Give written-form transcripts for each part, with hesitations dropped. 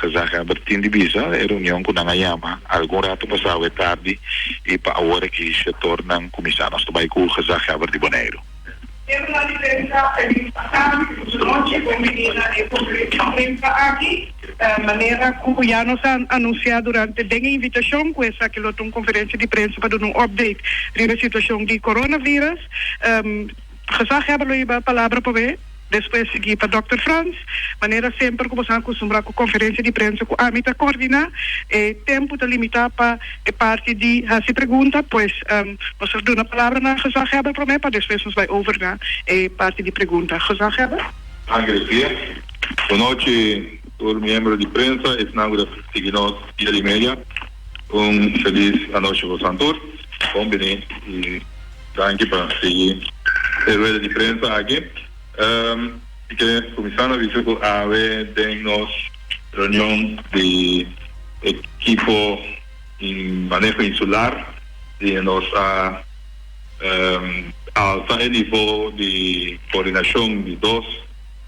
Gezaghebber tin di bisa, e reunion ku nan a yama algun ratu pasá awe tardi i pa awor aki shetornan kuminsá. Nos ta bai ku Gezaghebber di Boneiru. Miembronan di prensa, feliz atardi, boso nochi, bon bini na e conferencia di prensa aki. Manera cu ya nos a anuncia durante den e invitacion cu esaki lo ta un conferencia di prensa pa duna un update riba e situacion di coronavirus. Gezaghebber lo hiba palabra pa we, despues sigui pa Dòkter Frans. Manera semper ku boso a kustumbrá ku konferensia di prensa ku ami ta koordiná, e tempu ta limitá pa e parti di hasi pregunta, pues nos ta duna palabra na Gezaghebber promé pa despues nos bai over na e parti di pregunta. Gezaghebber. Danki Lucía. Bonochi tur miembro di prensa, esnan ku ta sigui nos via di media. Un felis anochi bosan tur. Bon bini i. Danki pa sigui e rueda di prensa aki. Mi ke kuminsá na bisa ku awe den nos reunion di ekipo di maneho insular di nos a alsa e nivo di koordinashon di dos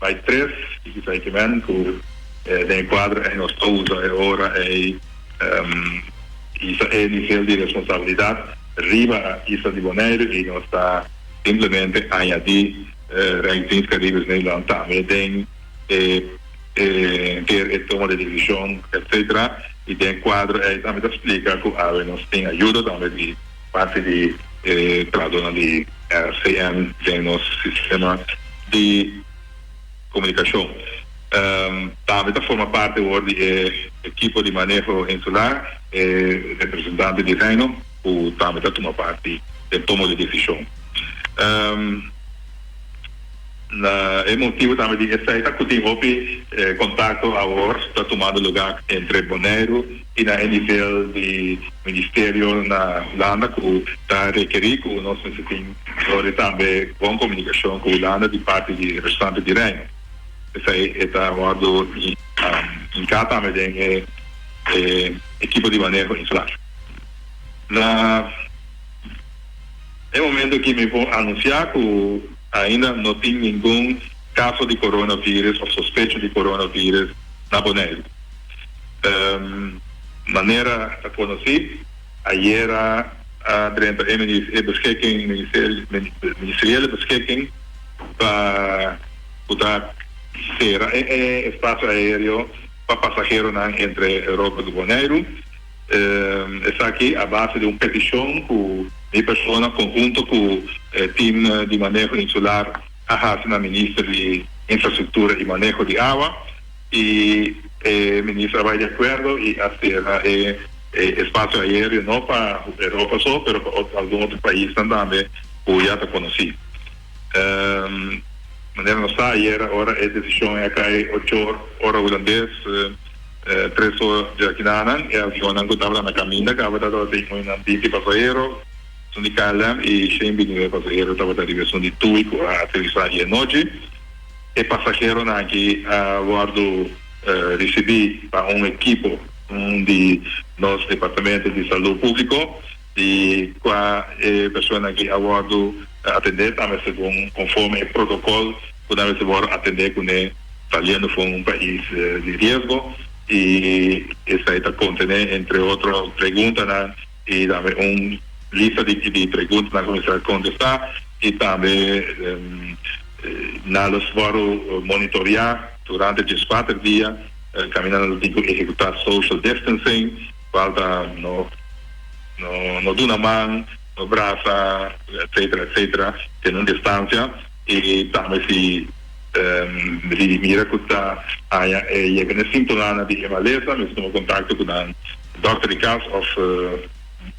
bai tres i kisa e kimen ku den e kuadro ei nos ta usa e ora ei hisa e nivel di responsabilidat. Riba isla di Boneiru i nos ta simplemente añadí Rijksdienst Caribisch Nederland tambe den e henter e toma di desishon etcetera i den e kuadro ei tambe ta splika ku awe nos tin ayudo tambe di parti di e trahadónan di RCN den nos sistema di komunikashon. Tambe ta forma parti awor di e ekipo di maneho insular e representante di Reino ku tambe ta tuma parti den tomo di desishon. Na e motibu tambe di esei ta ku tin hopi kontakto awor ta tumando lugá entre Boneiru i na e nivel di ministerio na Hulanda ku ta rekerí ku nos mester tin dor tambe bon komunikashon ku Hulanda di parti di representante di Reino. Esei e ta wòrdu hinká tambe den e ekipo di maneho insular. Na e momento aki mi por anunsiá ku ainda no tin ningun kaso di coronavirus òf sospecho di coronavirus na Boneiru. Manera ta konosí, ayera a drenta e e beschikking, ministeriële beschikking, pa ku ta sera e espasio aéreo pa pasaheronan entre Europa ku Boneiru. Esaki a base di un petishon ku mi persona konhunto ku e tim di maneho insular a hasi na Minister di Infrastruktura i Maneho di Awa i e minister a bai di akuerdo i a sera e espasio aéreo no pa Europa so pero pa algun otro paisnan tambe ku ya ta konosí. Manera nos sa ayera ora e desishon a kai ocho ora hulandes, tres or djakidanan, e avionnan ku tabata na kaminda kaba tabata tin un binti pasahero, esun di KLM i shen bintinuebe pasahero tabata riba esun di TUI ku a aterisa ayer nochi. E pasaheronan aki a wòrdu risibí pa un ekipo di nos Departamento di Salú Públiko. Di kua e persona ki a wòrdu atendé ta mester bon konforme e protokòl ku nan mester wòrdu atendé kuné saliendo for un pais di riesgo i esei ta kontené entre otro preguntanan i tambe un lista di preguntanan ku mester kontestá i tambe nan lo wòrdu monitoriá durante dieskuater dia kaminda nan lo tin ku ehekutá social distancing. Falta no no no duna man, no brasa, etcetera etcetera, tene un distancia y tambe si si mira cu ta haña e yega n'e sintomanan di e malesa mester tuma contacto cu nan dokter di cas of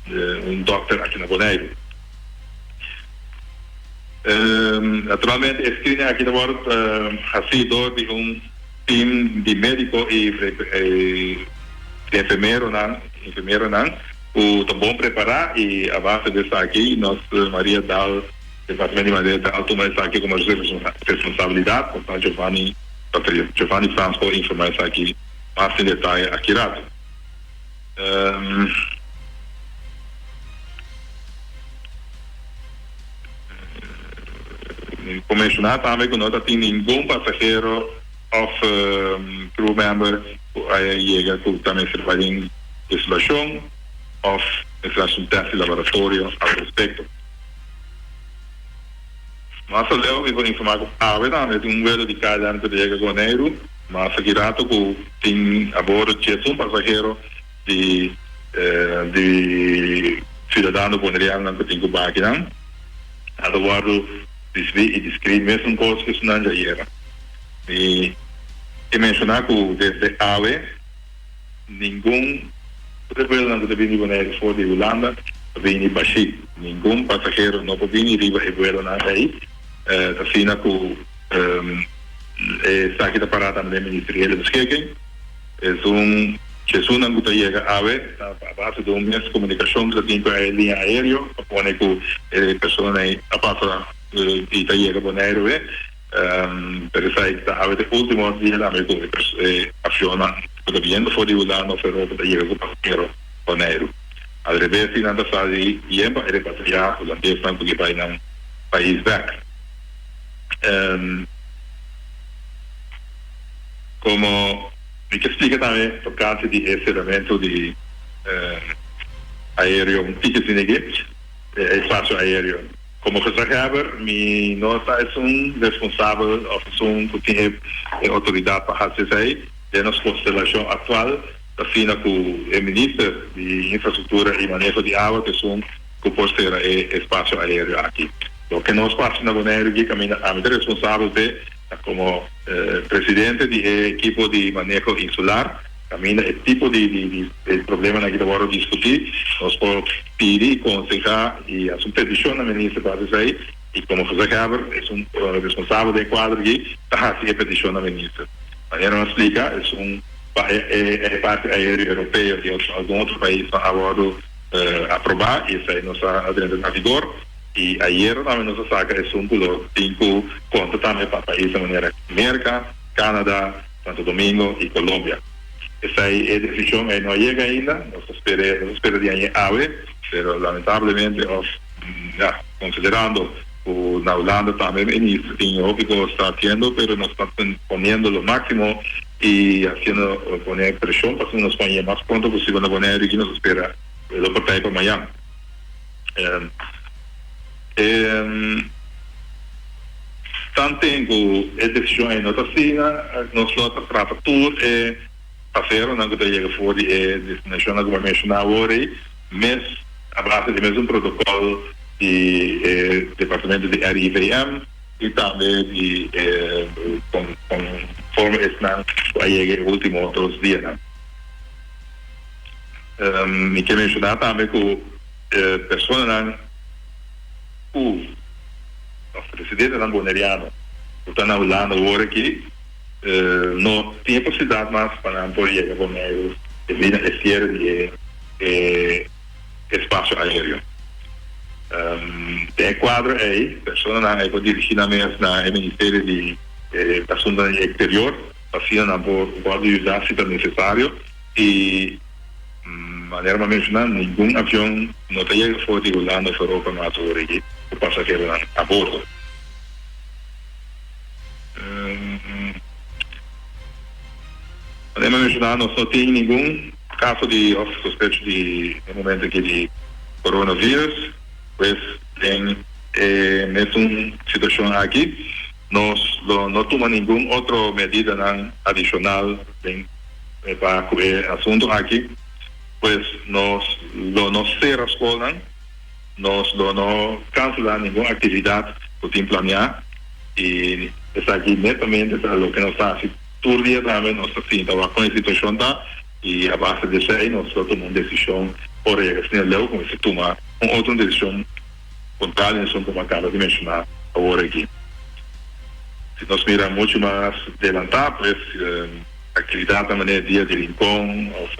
un dokter aki na Boneiru. Naturalmente e screening aki ta word haci door di un Team di medico y enfermeronan enfermeronan cu ta bon prepara y a base di esaki nos Maria Daal Departamento di Maria Daal tuma esaki como responsabilidad pa ta Giovanni Doctor Giovanni Frans por informa esaki mas den detaye aki rato. Mi por menciona tambe cu no ta tin ningun pasahero of crew member. ku a yega ku ta mester bai den isolashon òf mester hasi un tèst di laboratorio al respekto. Mas aleu mi por informá ku awe tambe tin un vuelo di KLM ku ta yega Boneiru, mas aki rato ku tin a bordo 11 pasahero di di siudadano bonerianonan ku tin ku bai akinan. Nan ta wòrdu risibí i deskribí mesun kos ku esunnan djayera. Mi ke menshoná ku desde awe ningun vuelonan ku ta bini di Boneiru for di Hulanda ta bini bashí. Ningun pasahero no por bini riba e vuelonan ei. Ta asina ku esaki ta pará tambe den Ministeriële Beschikking. Esun chesunnan ku ta yega awe ta a base di un mes komunikashon ku ta tin ku e liña aéreo pa pone ku e personanan ei a pasa i ta yega Boneiru. Pero esaki ta awe ta e ultimo dia tambe ku e avionnan ku ta biniendo for di Hulanda of Europa ta yega ku pasahero Boneiru. Al revés si nan ta sali yen pa e repatriá hulandesnan ku ke bai nan pais bèk. Komo mi ke splika tambe tokante di e seramentu di aéreo un tiki asina aki, e espasio aéreo. Komo gezaghebber mi no ta esun responsabel òf esun ku tin e outoridat pa hasi esei. Den nos konstelashon aktual ta asina ku e minister di Infrastruktura i Maneho di Awa ta esun ku por sera e espasio aéreo aki. Loke nos por hasi na Boneiru aki kaminda ami ta responsabel p'e ta komo presidente di e ekipo di maneho insular. Kaminda e tipo di di problemanan aki ta wòrdu diskutí, nos por pidi i konsehá i hasi un petishon na minister pa hasi esei i komo gezaghebber esun responsabel den e kuadro aki ta hasi e petishon na minister. Manera nos a splika esun pa e parti aéreo europeo i otro algun otro paisnan a wòrdu aprobá i esei nos a drenta na vigor i ayera tambe nos a saka esun ku lo tin ku konta tambe pa paisnan manera Merka, Canada, Santo Domingo y Colombia. Esai e decision ei no a yega ainda, nos ta spera, nos a spera di aña awe, pero lamentablemente of ya, considerando cu na Hulanda tambe e minister tin hopi cos ta haciendo, pero nos ta poniendo lo maximo y haciendo pone presion pa asina nos por haña mas pronto posibel na Bonaire y nos ta spera lo por ta ahí pa mañan. Tanten ku e desishon ei no ta asina, nos lo ta trata tur e paseronan ku ta yega for di e destinashonnan ku mi a menshoná awor ei mes a base di mesun protokòl di e departamento di RIVM i tambe di e konforme esnan ku a yega e último dos dianan. Mi ke menshoná tambe ku e personanan ku òf residentenan boneriano ku ta na Hulanda awor aki no tin e posibilidat mas pa nan por yega Boneiru debí na e siere di e espasio aéreo. Den e kuadro ei personanan ei por dirigí nan mes na e Ministerio di Asuntunan di Eksterior pa asina nan por wòrdu yudá si ta nesesario i Manera mi a menshoná, ningun avion no ta yega for di Hulanda òf Europa mas ora aki ku pasaheronan a bordo. Manera mi a menshoná, nos no tin ningun kaso di òf sospecho di e momento aki di coronavirus. Pues den e mesun situashon aki nos lo no tuma ningun otro medidanan adishonal den. Pa ku e asuntu aki, pues nos lo no sera skolnan, nos lo no kanselá ningun aktividat ku tin planiá i esaki netamente ta loke nos ta hasi tur dia tambe, nos ta sinta wak kon e situashon ta i a base di esei nos lo tuma un desishon ora yega asina leu ku mester tuma un otro desishon kontra di esun ku mi a kaba di menshoná awor aki. Si nos mira muchu mas delantá pues. Actividadnan manera Dia di Rincon of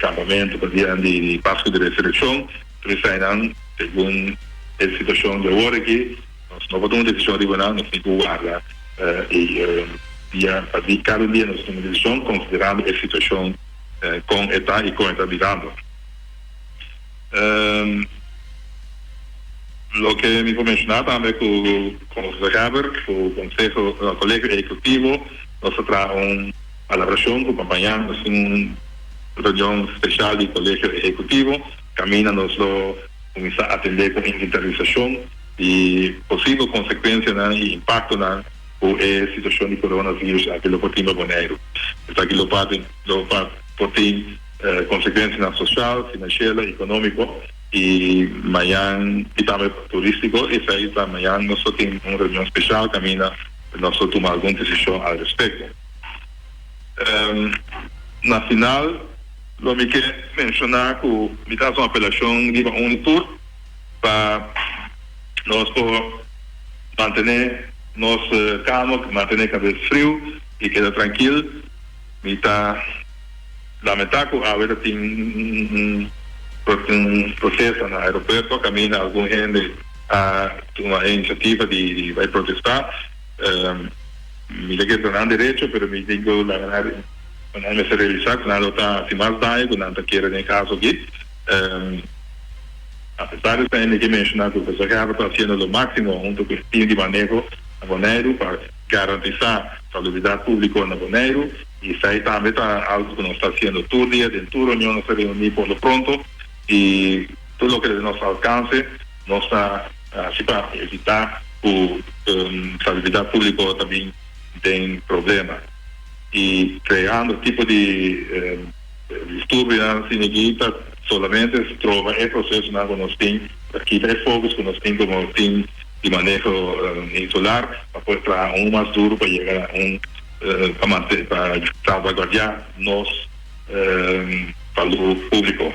campamento pa dianan di Pascu di Resurreccion, tur esainan segun e situacion di awor aki nos no por tuma un decision riba nan, nos tin cu warda e dia pa di cada dia nos tuma un decision considerando e situacion con e ta y con e ta birando. Loke mi por menciona tambe cu como gezaghebber, cu conseho, colegio ehecutivo nos ta traha un. palabrashon ku pa mañan nos tin un reunion speshal di Kolegio Ehekutivo kaminda nos lo kuminsá atendé ku inventarisashon di posibel konsekuensianan i impaktonan ku e situashon di coronavirus aki lo por tin pa Boneiru. Esaki lo parti lo por tin konsekuensianan sosial, finansielo, ekonómiko i mañan i tambe turístiko. Esei ta mañan nos lo tin un reunion speshal kaminda nos lo tuma algun desishon al respekto. Na final lo mi ke menshoná ku mi ta hasi un apelashon riba un i tur pa nos por mantené nos kalmo, mantené kabes friu i keda trankil. Mi ta lamentá ku awe ta tin un protesta na aeropuerto kaminda algun hende a tuma e inisiativa di bai protestá. Mi ta kere ta nan derecho, pero mi tin ku laga nan nan mester realisá ku nan lo ta hasi mas daño ku nan ta kere den e kaso aki. Apesar di esei mi ke menshoná ku Gezaghebber ta hasiendo lo máksimo huntu ku e tim di maneho na Boneiru pa garantisá salubridat públiko na Boneiru i esei tambe ta algu ku nos ta hasiendo tur dia den tur reunion nos ta reuní por lo pronto i tur loke ta den nos alkanse nos ta hasi pa evitá ku salubridat públiko ta bin den problema i kreando tipo di Disturbionan asina aki ta solamente stroba e procesonan cu nos tin, ta kita e focus cu nos tin como team di maneho insular pa por traha aun mas duro pa yega na un pa mante pa salvaguardia nos salud publico.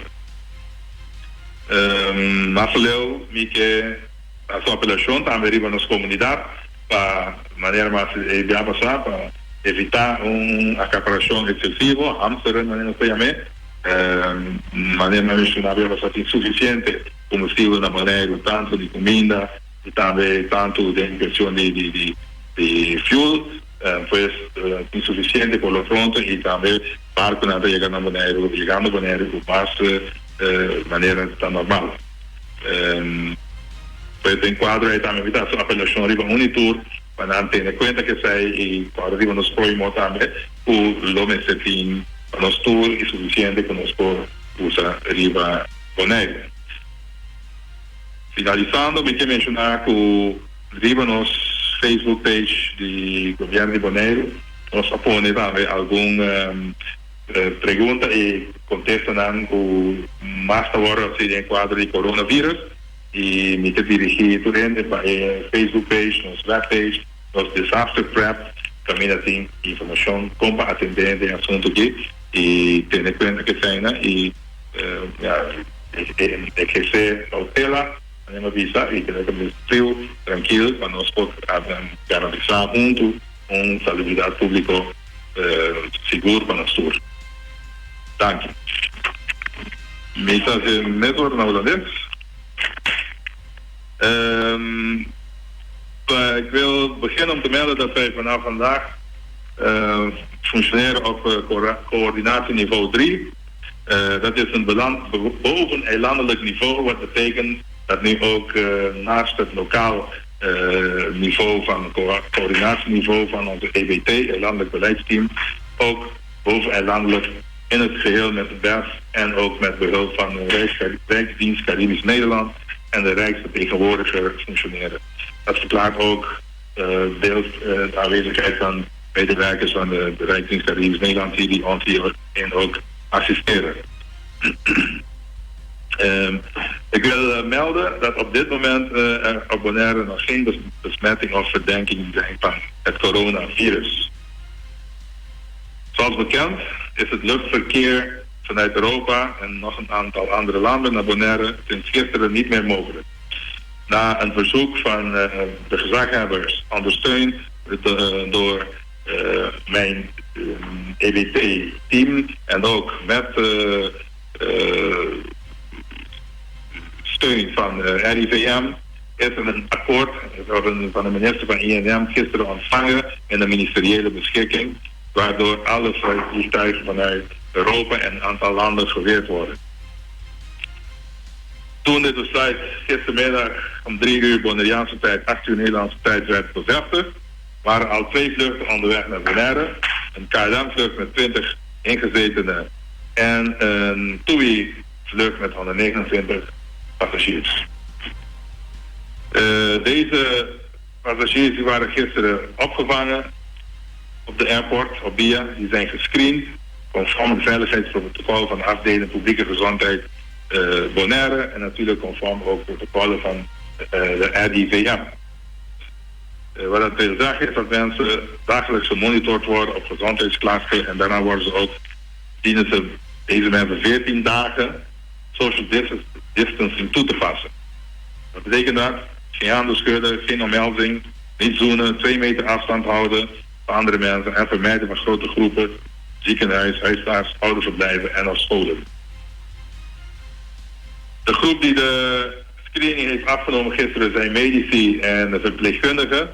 Mas aleu mi ke haci un apelacion tambe riba nos comunidad pa manera mas e bia pasá pa evitá un acaparashon excesivo, hamsteren manera nos ta yam'é. Manera mi a menshoná bia pasá tin sufisiente kombustibel na Boneiru, tantu di kuminda i tambe tantu den kuestion di fuel. Pues tin sufisiente por lo pronto i tambe barkunan ta yega na Boneiru, yegando Boneiru ku mas manera ta normal. Pues den kuadro ei tambe mi ta hasi un apelashon riba un i tur pa nan tene kuenta ku esei i kòrda riba nos próhimo tambe ku lo mester tin pa nos tur i sufisiente ku nos por usa riba Boneiru. Finalisando mi ke menshoná ku riba nos Facebook page di Gobièrnu di Boneiru nos a pone tambe algun Pregunta i kontestanan ku mas ta wòrdu hasi den kuadro di coronavirus i mi ta dirigí tur hende pa e Facebook page, nos web page, nos disaster prep kaminda tin informashon kon pa atendé den asuntu aki i tene kuenta ku eseinan i ehersé koutela manera mi a bisa i tene kabes friu, trankil pa nos por garantisá huntu un salubridat públiko sigur pa nos tur. Danki. Mi ta hasi mes ora na Hulandes. Ik wil beginnen om te melden dat wij vanaf vandaag functioneren op coördinatieniveau 3. Dat is een boveneilandelijk niveau, wat betekent dat nu ook naast het lokaal niveau van coördinatieniveau van onze EBT, Eilandelijk Beleidsteam, ook boveneilandelijk in het geheel met de BEF en ook met behulp van de Rijksdienst Caribisch Nederland en de Rijksvertegenwoordiger functioneren. Dat verklaart ook deels de aanwezigheid van medewerkers van de Rijksdienst Caribisch Nederland hier die ons hierin ook assisteren. Ik wil melden dat op dit moment er op Bonaire nog geen besmetting of verdenking zijn van het coronavirus. Zoals bekend is het luchtverkeer vanuit Europa en nog een aantal andere landen naar Bonaire sinds gisteren niet meer mogelijk. Na een verzoek van de gezaghebbers, ondersteund door mijn EBT-team en ook met steun van RIVM is er een akkoord van de minister van INM gisteren ontvangen in de ministeriële beschikking, waardoor alle vliegtuigen vanuit Europa en een aantal landen geweerd worden. Toen dit besluit gistermiddag om 3 uur Bonaireaanse tijd, 8 uur Nederlandse tijd werd bevestigd, waren al twee vluchten onderweg naar Bonaire. Een KLM-vlucht met 20 ingezetenen en een TUI-vlucht met 129 passagiers. Deze passagiers die waren gisteren opgevangen op de airport, op BIA. Die zijn gescreend conform het veiligheidsprotocol van de afdeling publieke gezondheid Bonaire en natuurlijk conform ook protocollen van de RIVM. Wat dat wil zeggen is dat mensen dagelijks gemonitord worden op gezondheidsklachten en daarna worden ze ook, dienen ze deze mensen 14 dagen social distancing toe te passen. Wat betekent dat? Geen handen schudden, geen omhelzing, niet zoenen, 2 meter afstand houden van andere mensen en vermijden van grote groepen, ziekenhuis, huisarts, ouderverblijven en of scholen. De groep die de screening heeft afgenomen gisteren zijn medici en de verpleegkundigen.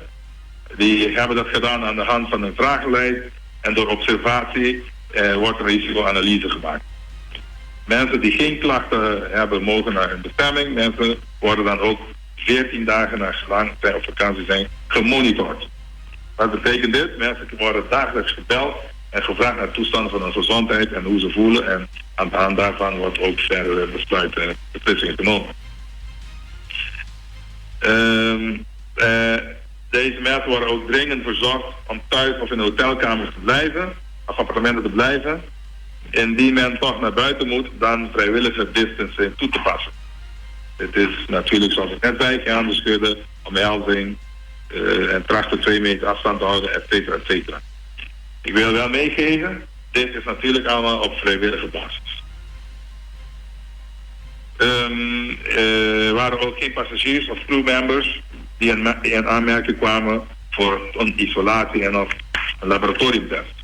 Die hebben dat gedaan aan de hand van een vragenlijst en door observatie wordt een risicoanalyse gemaakt. Mensen die geen klachten hebben mogen naar hun bestemming. Mensen worden dan ook 14 dagen naar gelang zij op vakantie zijn gemonitord. Wat betekent dit? Mensen worden dagelijks gebeld en gevraagd naar toestanden van hun gezondheid en hoe ze voelen. En aan de hand daarvan wordt ook verdere besluiten en beslissingen genomen. Deze mensen worden ook dringend verzocht om thuis of in hotelkamers te blijven, of appartementen te blijven. Indien men toch naar buiten moet, dan vrijwillige distancing toe te passen. Het is natuurlijk, zoals ik net zei, geen handen schudden, omhelzing en trachten 2 meter afstand te houden, et cetera, et cetera. Ik wil wel meegeven, dit is natuurlijk allemaal op vrijwillige basis. Er waren ook geen passagiers of crewmembers die in aanmerking kwamen voor een isolatie en of een laboratoriumtest.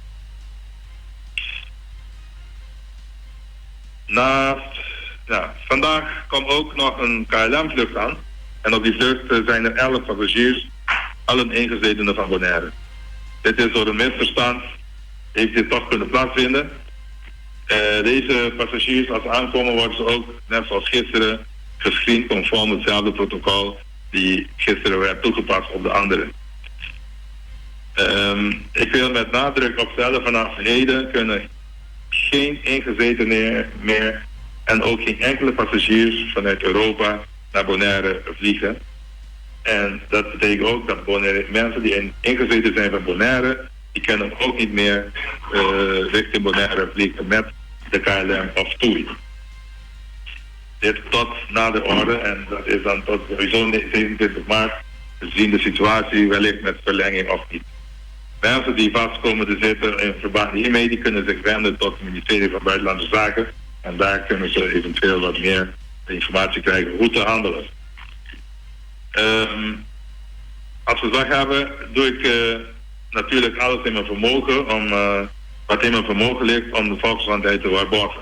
Vandaag komt ook nog een KLM-vlucht aan. En op die vlucht zijn er 11 passagiers, allen ingezetenen van Bonaire. Dit is door een misverstand, heeft dit toch kunnen plaatsvinden. Deze passagiers, als ze aankomen, worden ze ook, net zoals gisteren, gescreend conform hetzelfde protocol die gisteren werd toegepast op de anderen. Ik wil met nadruk opstellen, vanaf heden kunnen geen ingezetenen meer en ook geen enkele passagiers vanuit Europa naar Bonaire vliegen. En dat betekent ook dat mensen die ingezeten zijn van Bonaire, die kunnen ook niet meer richting Bonaire vliegen met de KLM of TUI. Dit tot na de orde en dat is dan tot sowieso 27 maart, gezien de situatie wellicht met verlenging of niet. Mensen die vast komen te zitten in verband hiermee, die kunnen zich wenden tot het ministerie van Buitenlandse Zaken. En daar kunnen ze eventueel wat meer informatie krijgen hoe te handelen. Als we gezag hebben, doe ik natuurlijk alles in mijn vermogen om wat in mijn vermogen ligt om de volksgezondheid te waarborgen.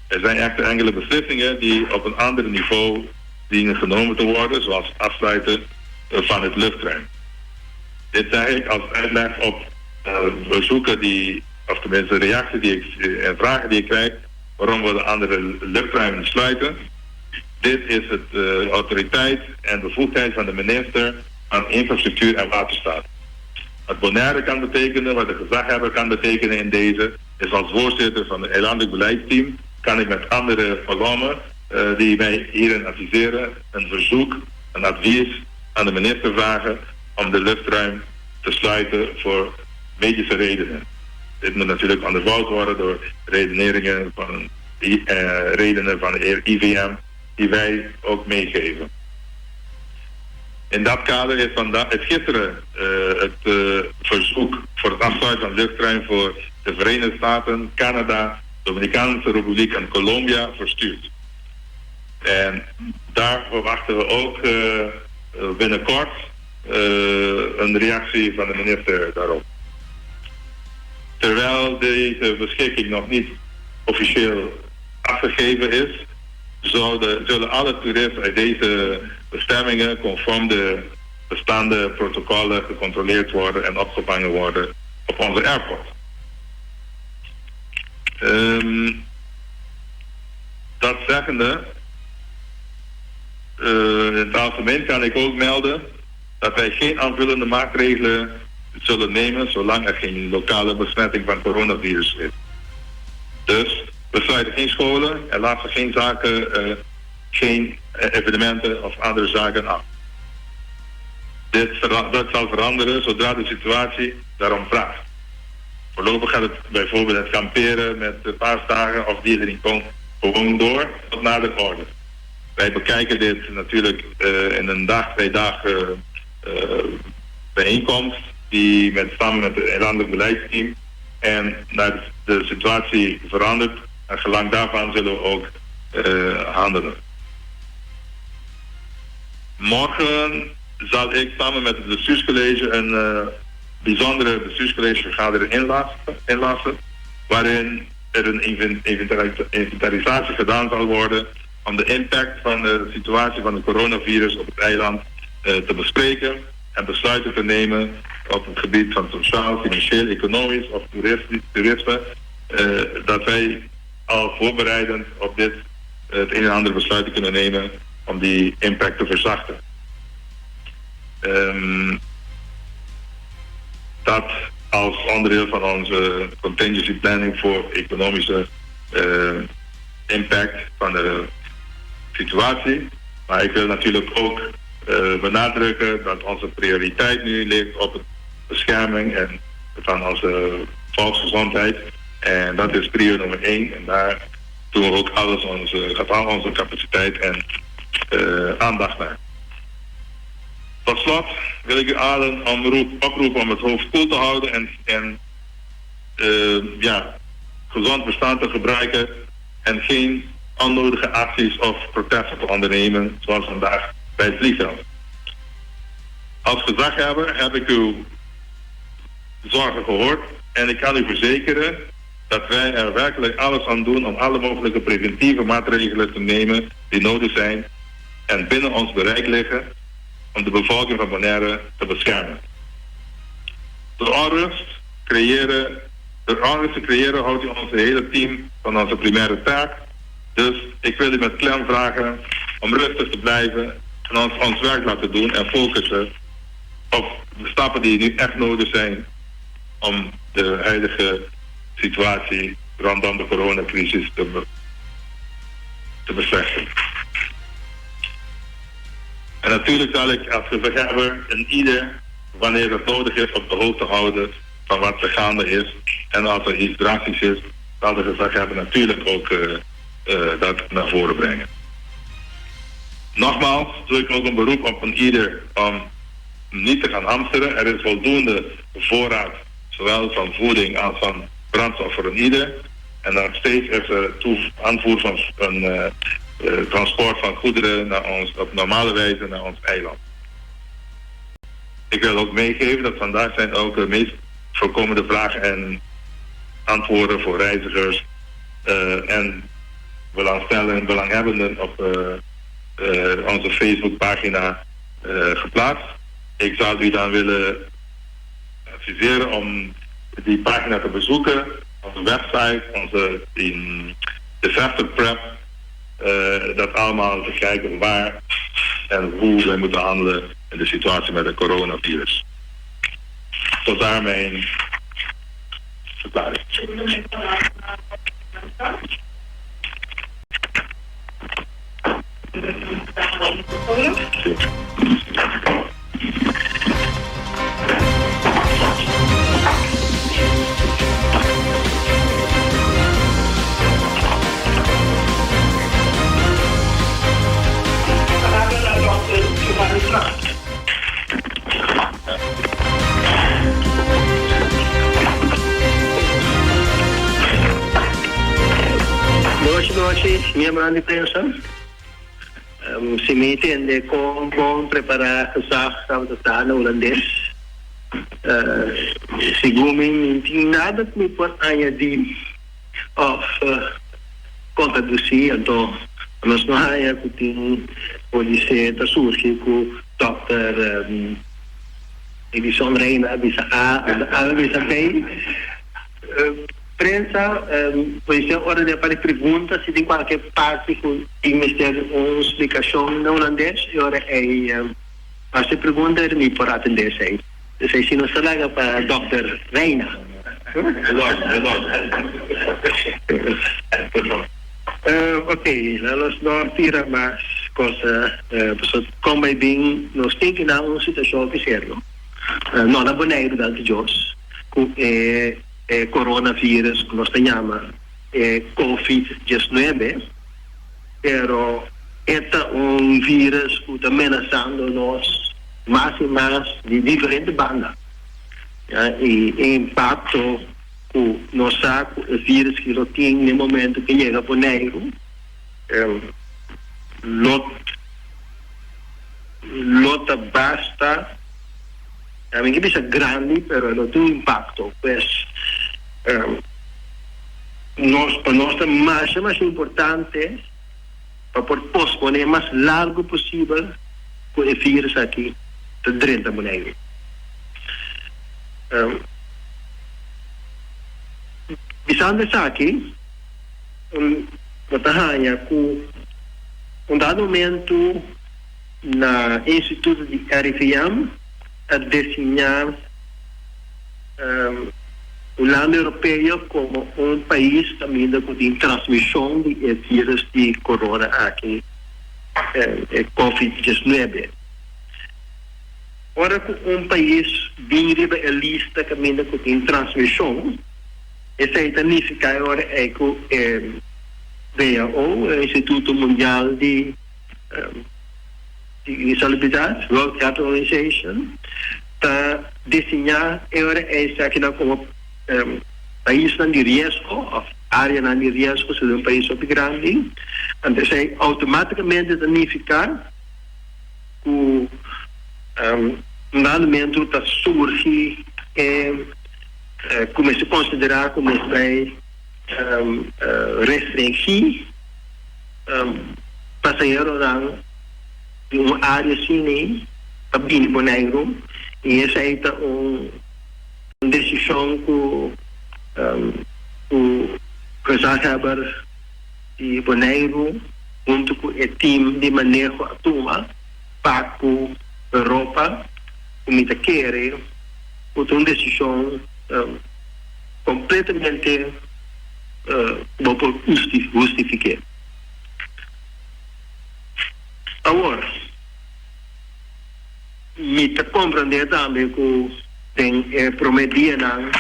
Er zijn echter enkele beslissingen die op een ander niveau dienen genomen te worden, zoals het afsluiten van het luchtruim. Dit zeg ik als uitleg op bezoeken die, of tenminste reacties die ik en vragen die ik krijg, waarom we de andere luchtruimen sluiten. Dit is het autoriteit en bevoegdheid van de minister van Infrastructuur en Waterstaat. Wat Bonaire kan betekenen, wat de gezaghebber kan betekenen in deze, is als voorzitter van het eilandelijk beleidsteam, kan ik met andere kolommen die mij hierin adviseren, een verzoek, een advies aan de minister vragen om de luchtruim te sluiten voor medische redenen. Dit moet natuurlijk onderbouwd worden door redeneringen van die redenen van de IVM die wij ook meegeven. In dat kader is is gisteren het verzoek voor het afsluiten van luchtruim voor de Verenigde Staten, Canada, Dominicaanse Republiek en Colombia verstuurd. En daar verwachten we ook binnenkort een reactie van de minister daarop. Terwijl deze beschikking nog niet officieel afgegeven is, zullen alle toeristen uit deze bestemmingen conform de bestaande protocollen gecontroleerd worden en opgevangen worden op onze airport. Dat zeggende, in het algemeen kan ik ook melden dat wij geen aanvullende maatregelen zullen nemen zolang er geen lokale besmetting van coronavirus is. Dus we sluiten geen scholen en laten geen zaken, uh, geen evenementen of andere zaken af. Dit dat zal veranderen zodra de situatie daarom vraagt. Voorlopig gaat het bijvoorbeeld het kamperen met de paasdagen of dieren gewoon door tot nader orde. Wij bekijken dit natuurlijk uh, in een dag, twee dagen uh, bijeenkomst die met, samen met het landelijk beleidsteam en naar de situatie verandert. En gelang daarvan zullen we ook uh, handelen. Morgen zal ik samen met het bestuurscollege een uh, bijzondere bestuurscollegevergadering inlassen, inlassen, waarin er een inventarisatie gedaan zal worden om de impact van de situatie van het coronavirus op het eiland uh, te bespreken en besluiten te nemen op het gebied van sociaal, financieel, economisch of toerisme, uh, dat wij al voorbereidend op dit het een en ander besluiten kunnen nemen om die impact te verzachten. Um, dat als onderdeel van onze contingency planning voor economische uh, impact van de situatie. Maar ik wil natuurlijk ook uh, benadrukken dat onze prioriteit nu ligt op het bescherming en van onze volksgezondheid. En dat is prio nummer één. En daar doen we ook alles onze, gaat al onze capaciteit en uh, aandacht naar. Tot slot wil ik u allen omroep, oproepen om het hoofd koel te houden en, en uh, ja, gezond verstand te gebruiken en geen onnodige acties of protesten te ondernemen, zoals vandaag bij het vliegveld. Als gezaghebber heb ik uw zorgen gehoord en ik kan u verzekeren dat wij er werkelijk alles aan doen om alle mogelijke preventieve maatregelen te nemen die nodig zijn en binnen ons bereik liggen om de bevolking van Bonaire te beschermen. Door onrust creëren, door onrust te creëren houdt u ons hele team van onze primaire taak. Dus ik wil u met klem vragen om rustig te blijven en ons ons werk laten doen en focussen op de stappen die nu echt nodig zijn om de huidige situatie rondom de coronacrisis te, te beslechten. En natuurlijk zal ik als gezaghebber en ieder, wanneer het nodig is, op de hoogte houden van wat er gaande is. En als er iets drastisch is, zal de gezaghebber natuurlijk ook uh, uh, dat naar voren brengen. Nogmaals doe ik ook een beroep op een ieder om niet te gaan hamsteren. Er is voldoende voorraad, zowel van voeding als van brandstof voor een ieder. En nog steeds is er aanvoer van een uh, uh, transport van goederen naar ons, op normale wijze naar ons eiland. Ik wil ook meegeven dat vandaag zijn ook de meest voorkomende vragen en antwoorden voor reizigers uh, en belangstellenden, belanghebbenden op uh, onze Facebookpagina geplaatst. Ik zou u dan willen adviseren om die pagina te bezoeken, onze website, onze die, disaster prep, uh, dat allemaal te kijken waar en hoe wij moeten handelen in de situatie met het coronavirus. Tot daar mijn verklaring. Nochi nochi, miembronan di prensa. Si mi tende kon bon prepará gezag tabata ta na hulandes. Segun mi, mi no tin nada ku mi por añadí òf kontradusí. Anto nos no haña ku tin podisé ta surgi ku dòkter Edison Reina a bisa A, a bisa B. Prensa, Polisía ora den par di pregunta si tin kualke parti ku tin mester un splikashon na hulandes, e ora ei. Hasi pregunta i mi por atendé esei. Esei si nos ta laga pa dòkter Reina. Ok, la nos no tira mas cosa, pasobra kon bai bin nos tin ki na un situashon hopi serio, no na Boneiru danki Dios, ku e coronavirus ku nos ta yama e covid diesnuebe, pero e ta un virus ku ta menasando nos mas i mas di diferente banda. I e impakto ku nos sa ku e virus ki lo tin n'e momento ku e yega Boneiru lo lo ta basta, mi ke bisa grandi, pero lo tin un impakto. Pues nos pa nos ta masha masha importante pa por posponé mas largu posibel ku e virus aki ta drenta Boneiru. Bisando esaki, bo ta haña ku un dado momentu na e instituto di RIVM a designá Hulanda Europeo komo un pais kaminda ku tin transmishon di e virus di corona aki, e covid diesnuebe. Ora ku un pais bin riba e lista kaminda ku tin transmishon, esei ta nifiká e ora ei ku e WHO, e Instituto Mundial di Salubridat, World Health Organization, ta desiñá e ora ei esakinan komo paisnan di riesgo òf áreanan di riesgo si ta un pais hopi grandi. Anto esei outomátikamente ta nifiká ku un dado momento ta surgi e ku mester konsiderá ku mester bai restringí pasaheronan di un área asina pa bini Boneiru i esei ta un desishon ku ku gezaghebber di Boneiru huntu ku e tim di maneho a tuma pa ku Europa ku mi ta kere ku ta un desishon kompletamente ku bo por hustifiké. Awor, mi ta komprendé tambe ku den e promé dianan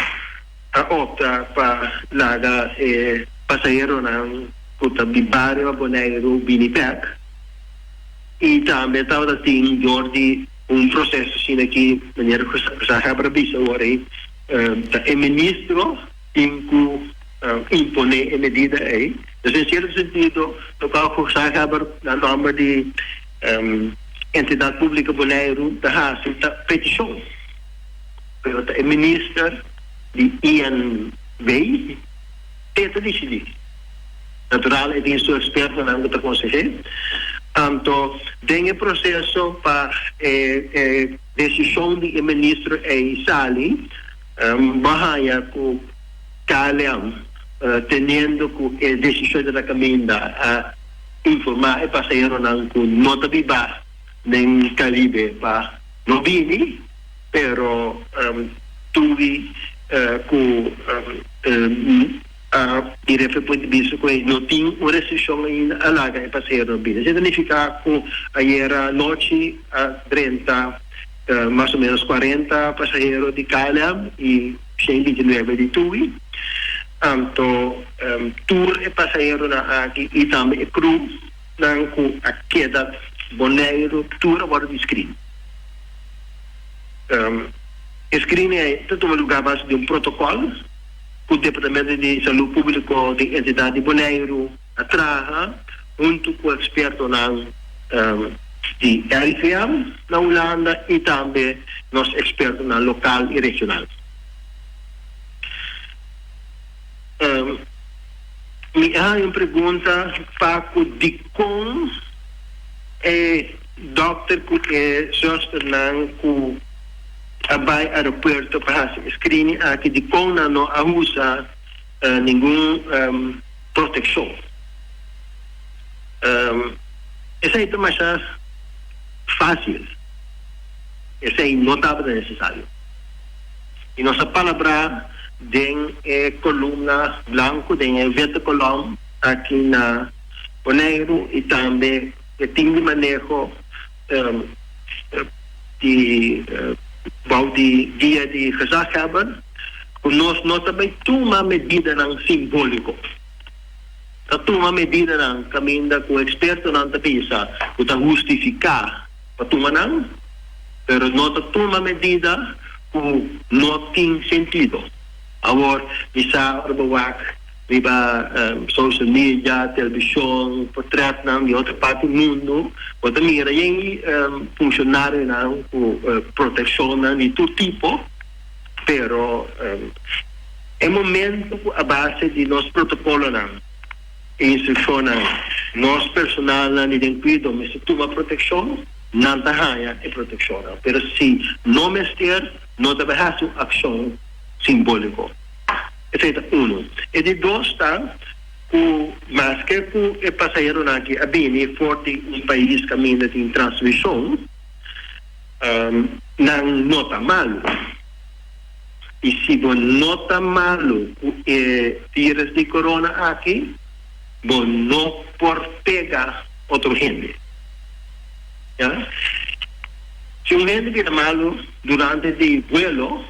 a opta pa laga e pasaheronan ku ta biba riba Boneiru bini bek i tambe tabata tin dor di un proseso asina ki manera ku Gezaghebber a bisa awor ei ta e ministro tin ku imponé e medida ei. Dus den sierto sentido lokual ku Gezaghebber na nòmber di Entidat Públiko Boneiru ta hasi ta petishon pero ta e minister di INB e ta disidí. Natural e tin su ekspertonan ku ta konseh'é. Anto den e proseso pa e e desishon di e ministro ei sali, bo a haña ku KLM teniendo ku e desishon ta na kaminda a informá e pasaheronan ku no ta biba den Karibe pa no bini. Pero Tui ku a di refe punt di bista ku no tin un restrikshon ainda a laga e pasahero bini. Esei ta nifiká ku ayera nochi a drenta mas o ménos kuarenta pasahero di KLM i shen binti nuebe di Tui. Anto tur e pasaheronan aki i tambe e crewnan ku a keda Boneiru tur a wòrdu di screen. E screening ta tuma lugar base di un protocol cu Departamento di Salud Publico di entidad di Boneiru a traha hunto cu expertonan di RIVM na Hulanda y tambe nos expertonan local y regional. Mi a haña un pregunta pa cu dicon e Dokter ku e zusternan ku a bai aeropuerto pa hasi e screening aki dikon nan no a usa ningun protekshon. Esei ta masha fásil. Esei no tabata nesesario. I nos a palabrá den e kolumna blanku, den e witte kolòm aki na Boneiru i tambe e tim di maneho di bou di guia di gezaghebber ku nos no ta bai tuma medidanan simbóliko. Ta tuma medidanan kaminda ku ekspertonan ta bisa ku ta hustifiká pa tuma nan, pero no ta tuma medida ku no tin sentido. Awor mi sa ora bo wak riba social media, televishon, portretnan di otro parti mundu, bo ta mira yen funshonarionan ku protekshonnan di tur tipo, pero e momento ku a base di nos protokolonan i instrukshonnan nos personalnan di den kuido mester tuma protekshon, nan ta haña e protekshonnan. Pero si no mester, no ta bai hasi un akshon simbóliko. Esei ta unu. E di dos ta ku maske ku e pasaheronan aki a bini for di un pais kaminda tin transmishon, nan no ta malu. I si bo no ta malu ku e virus di corona aki, bo no por pega otro hende. Ya. Si un hende bira malu durante di vuelo,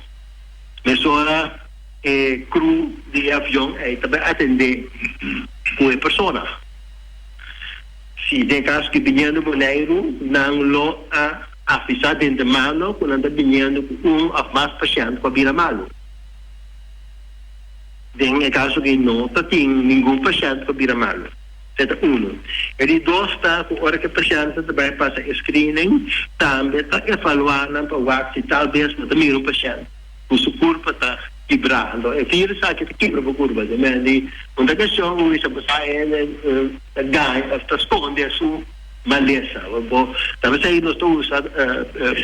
mesora e crew di e avion ei ta bai atendé ku e persona. Si den kaso ku biniendo Boneiru, nan lo a avisá di antemano ku nan ta biniendo ku un òf mas pashènt ku a bira malu. Den e kaso aki no ta tin ningun pashènt ku a bira malu. Esei ta unu. E di dos ta ku ora ku e pashèntnan ta bai pasa e screening, tambe ta evaluá nan pa wak si tal bes bo ta mira un pashènt ku su kurpa ta kibrá. Anto e virus aki ta kibra bo kurpa. Te men di un ta keshon ku bisa bo sa hende ta gaña òf ta skonde su malesa. Bo ta p'esei nos ta usa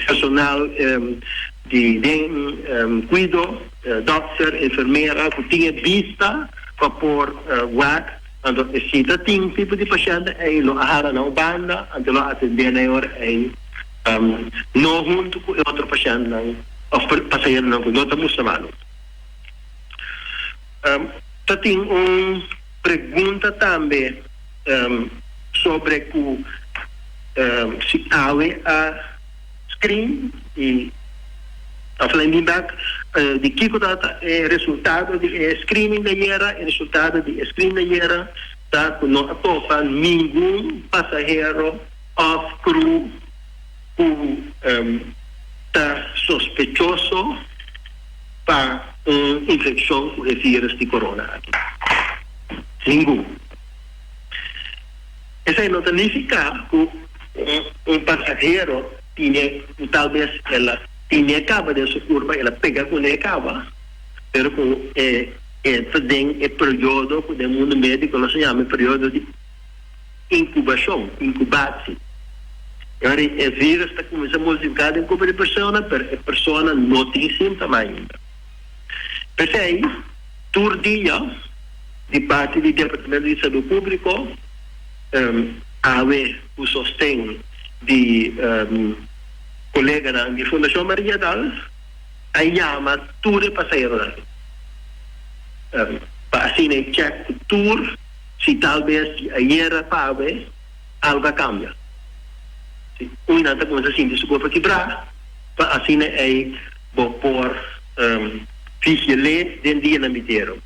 personal di den kuido, dòkter, enfermera ku tin e bista pa por wak. Anto si ta tin tipo di pashènt ei lo a hara na un banda, anto lo a atendé na e ora ei no huntu ku e otro pashèntnan òf pasaheronan ku no ta mustra malu. Ta tin un pregunta tambe sobre ku si awe a screen i òf landing bak di kiko ta e resultado di e screening di ayera. E resultado di e screening di ayera ta ku no a topa ningun pasahero òf crew ku ta sospechoso pa un infekshon ku e virus di corona aki. Ningun. Esei no ta nifiká ku un pasahero tine ku tal bes el a tine kaba den su kurpa, el a pega kuné kaba, pero ku e e ta den e periodo ku den mundu médiko nos ta yama e periodo di inkubashon, inkubatsie. E ora e vírus ta kuminsá multipliká den kurpa di persona, pero e persona no tin síntoma ainda. P'esei, tur dia di parti di Departamento di Salud Públiko, awe ku sosten di koleganan di Fundashon Mariadal, a yama tur e pasaheronan pa asina e chèk ku tur si tal bes di ayera pa awe algu a kambia. Si un nan ta kuminsá sinti su kurpa kibrá, pa asina ei bo por vigil'é den dianan bitero.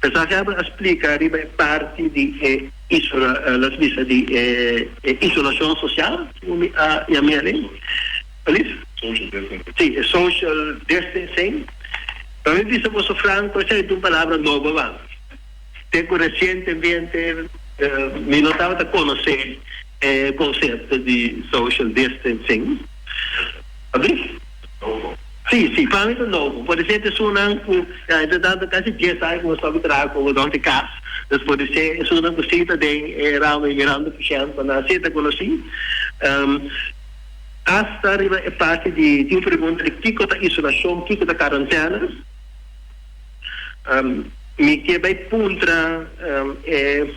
Gezaghebber a splika riba e parti di e isola, las bisa di e isolashon sosial, segun mi a yam'é alí. Alí? Social distancing. Sí, e social distancing. Pa mi bisa boso franko, esei ta un palabra nobo ban. Te ku resientemente mi no tabata konosé e konsepto di social distancing. Alí? Nobo. Sí, sí, pa mi ta nobo. Podisé ta esunnan ku, ya, e ta tantu kasi dies aña ku nos tabata traha komo don di kas. Dus podisé esunnan ku sí ta den e ramo i mirando pashènt pa nan sí ta konosí. Asta riba e parti di tin un pregunta di kiko ta isolashon, kiko ta karantèna. Mi ke bai puntra e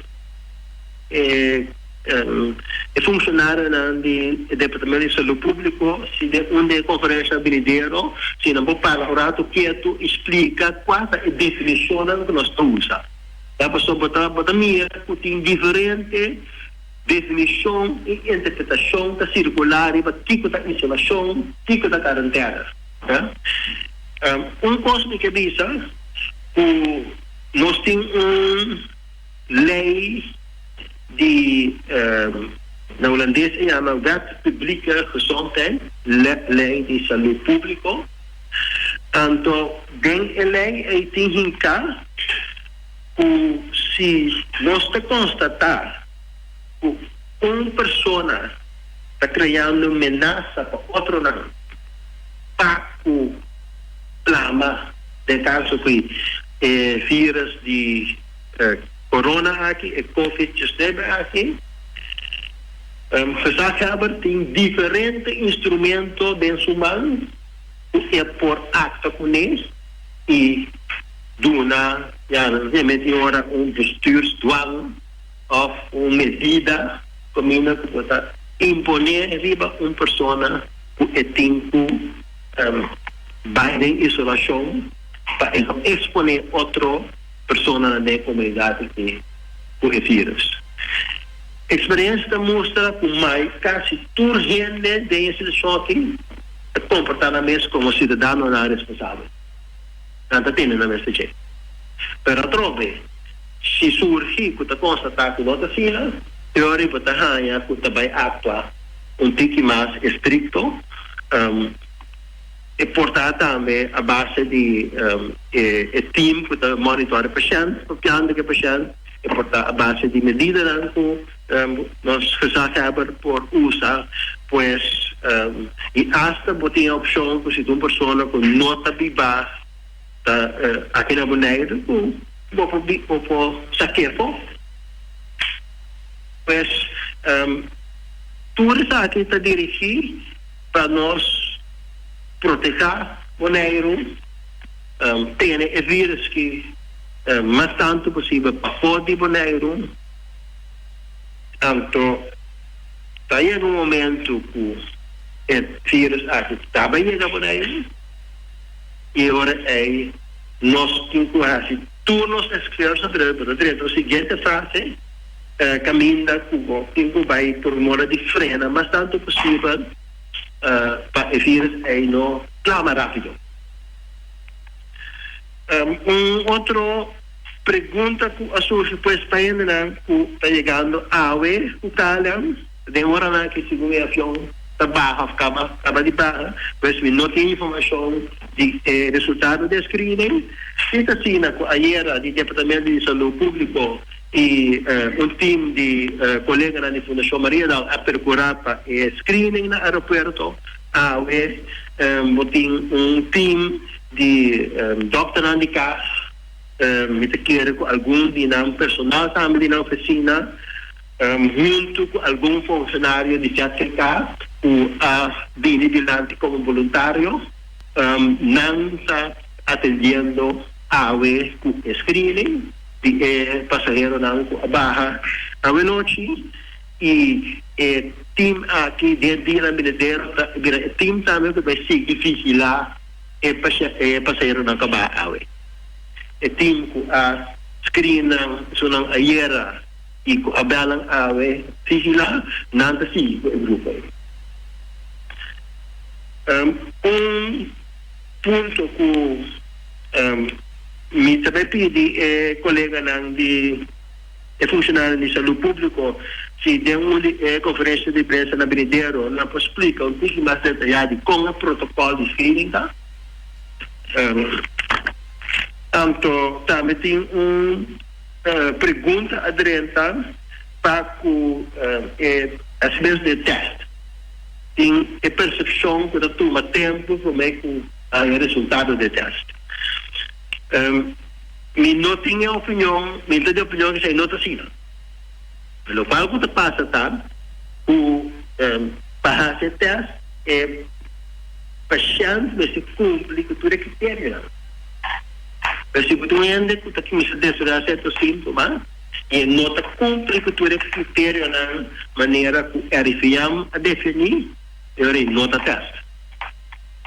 e. E funcionarionan di e Departamento di Salud Publico si den un di e conferencia binidero si nan por para un rato ketu y splica cua ta e definicionnan cu nos ta usa. Ya pasobra bo ta bo ta mira cu tin diferente definicion y interpretacion ta circula riba kico ta isolacion, kico ta cuarentena. Ya. Un cos mi ke bisa cu nos tin un. Lei di, na hulandes e yama Wet Publieke Gezondheid, Lei di Salú Públiko. Anto den e lei ei tin hinká ku si nos ta konstatá ku un persona ta kreando menasa pa otronan pa ku plama, den kaso ku e vírus di Corona aki, e Covid 19 aki, gezaghebber tin diferente instrumento den su man ku e por akta kuné i duna, ya, meti ora un bestuursdwang òf un medida kaminda ku bo ta imponé riba un persona ku e tin ku bai den isolashon pa e no eksponé otro. Personanan den e komunidat aki ku e vírus. Eksperensia ta mustra ku mai kasi tur hende den e situashon aki ta komportá nan mes komo siudadanonan responsabel. Nan ta tene nan mes ta dje. Pero atrobe, si surgi ku ta konstatá ku no ta asina, e ora bo ta haña ku ta bai aktua un tiki mas estrikto. E por ta tambe a base di e team ku ta monitor e pashènt, papiando ku e pashènt. E por ta a base di medidanan ku nos gezaghebber por usa. Pues, i asta bo tin e opshon ku si ta un persona ku no ta biba ta aki na Boneiru ku bo por bo por sak'é afó. Pues, tur esaki ta dirigí. Pa nos protehá Boneiru, tene e vírus ki mas tantu posibel pafó di Boneiru. Anto ta yega un momentu ku e vírus aki ta bai yega Boneiru i e ora ei nos tin ku hasi tur nos esfuerso, pero bo ta drenta un siguiente fase. Kaminda ku bo tin ku bai por moda di frena mas tantu posibel pa e virus ei no plama rápido. Un otro pregunta ku a surgi pues pa hendenan ku ta yegando awe ku KLM den oranan aki segun e avion ta baha òf kaba kaba di baha, pues mi no tin informashon di e resultado di e screening. Si ta asina ku ayera di Departamento di Salú Públiko I un team di koleganan di Fundashon Mariadal a perkurá pa e screening na aeropuerto. Awe bo tin un team di dòkternan di kas, mi ta kere ku algun di nan personal tambe di nan ofisina, huntu ku algun funshonario di ZVK ku a bini dilanti komo boluntario. Nan ta atendiendo awe ku e screening. Di e pasaheronan ku a baha awenochi i e tim aki den dianan binidero ta bira e tim tambe ku bai sigui vigilá e e pasaheronan ku a baha awe. E tim ku a screen nan esunnan ayera i ku a bel nan awe vigilá nan ta sigui ku e grupo ei. Un punto ku. Mi ta bai pidi e koleganan di e funshonarionan di salú públiko si den un di e konferensia di prensa na binidero nan por splika un tiki mas detayá di kon e protokòl di screening ta. Anto tambe tin un pregunta a drenta pa ku e hasimentu di e tèst. Tin e persepshon ku ta tuma tempu promé ku a e resultado di e tèst. Mi no tin e opinion, mi ta di opinion ku esei no ta asina. Lokual ku ta pasa ta ku pa hasi e tèst e pashènt mester kumpli ku tur e kriterionan. Pero si bo tin un hende ku ta kuminsá desaroyá sierto síntoma. i e no ta kumpli ku tur e kriterionan manera ku RIVM a definí, e ora ei no ta tèst.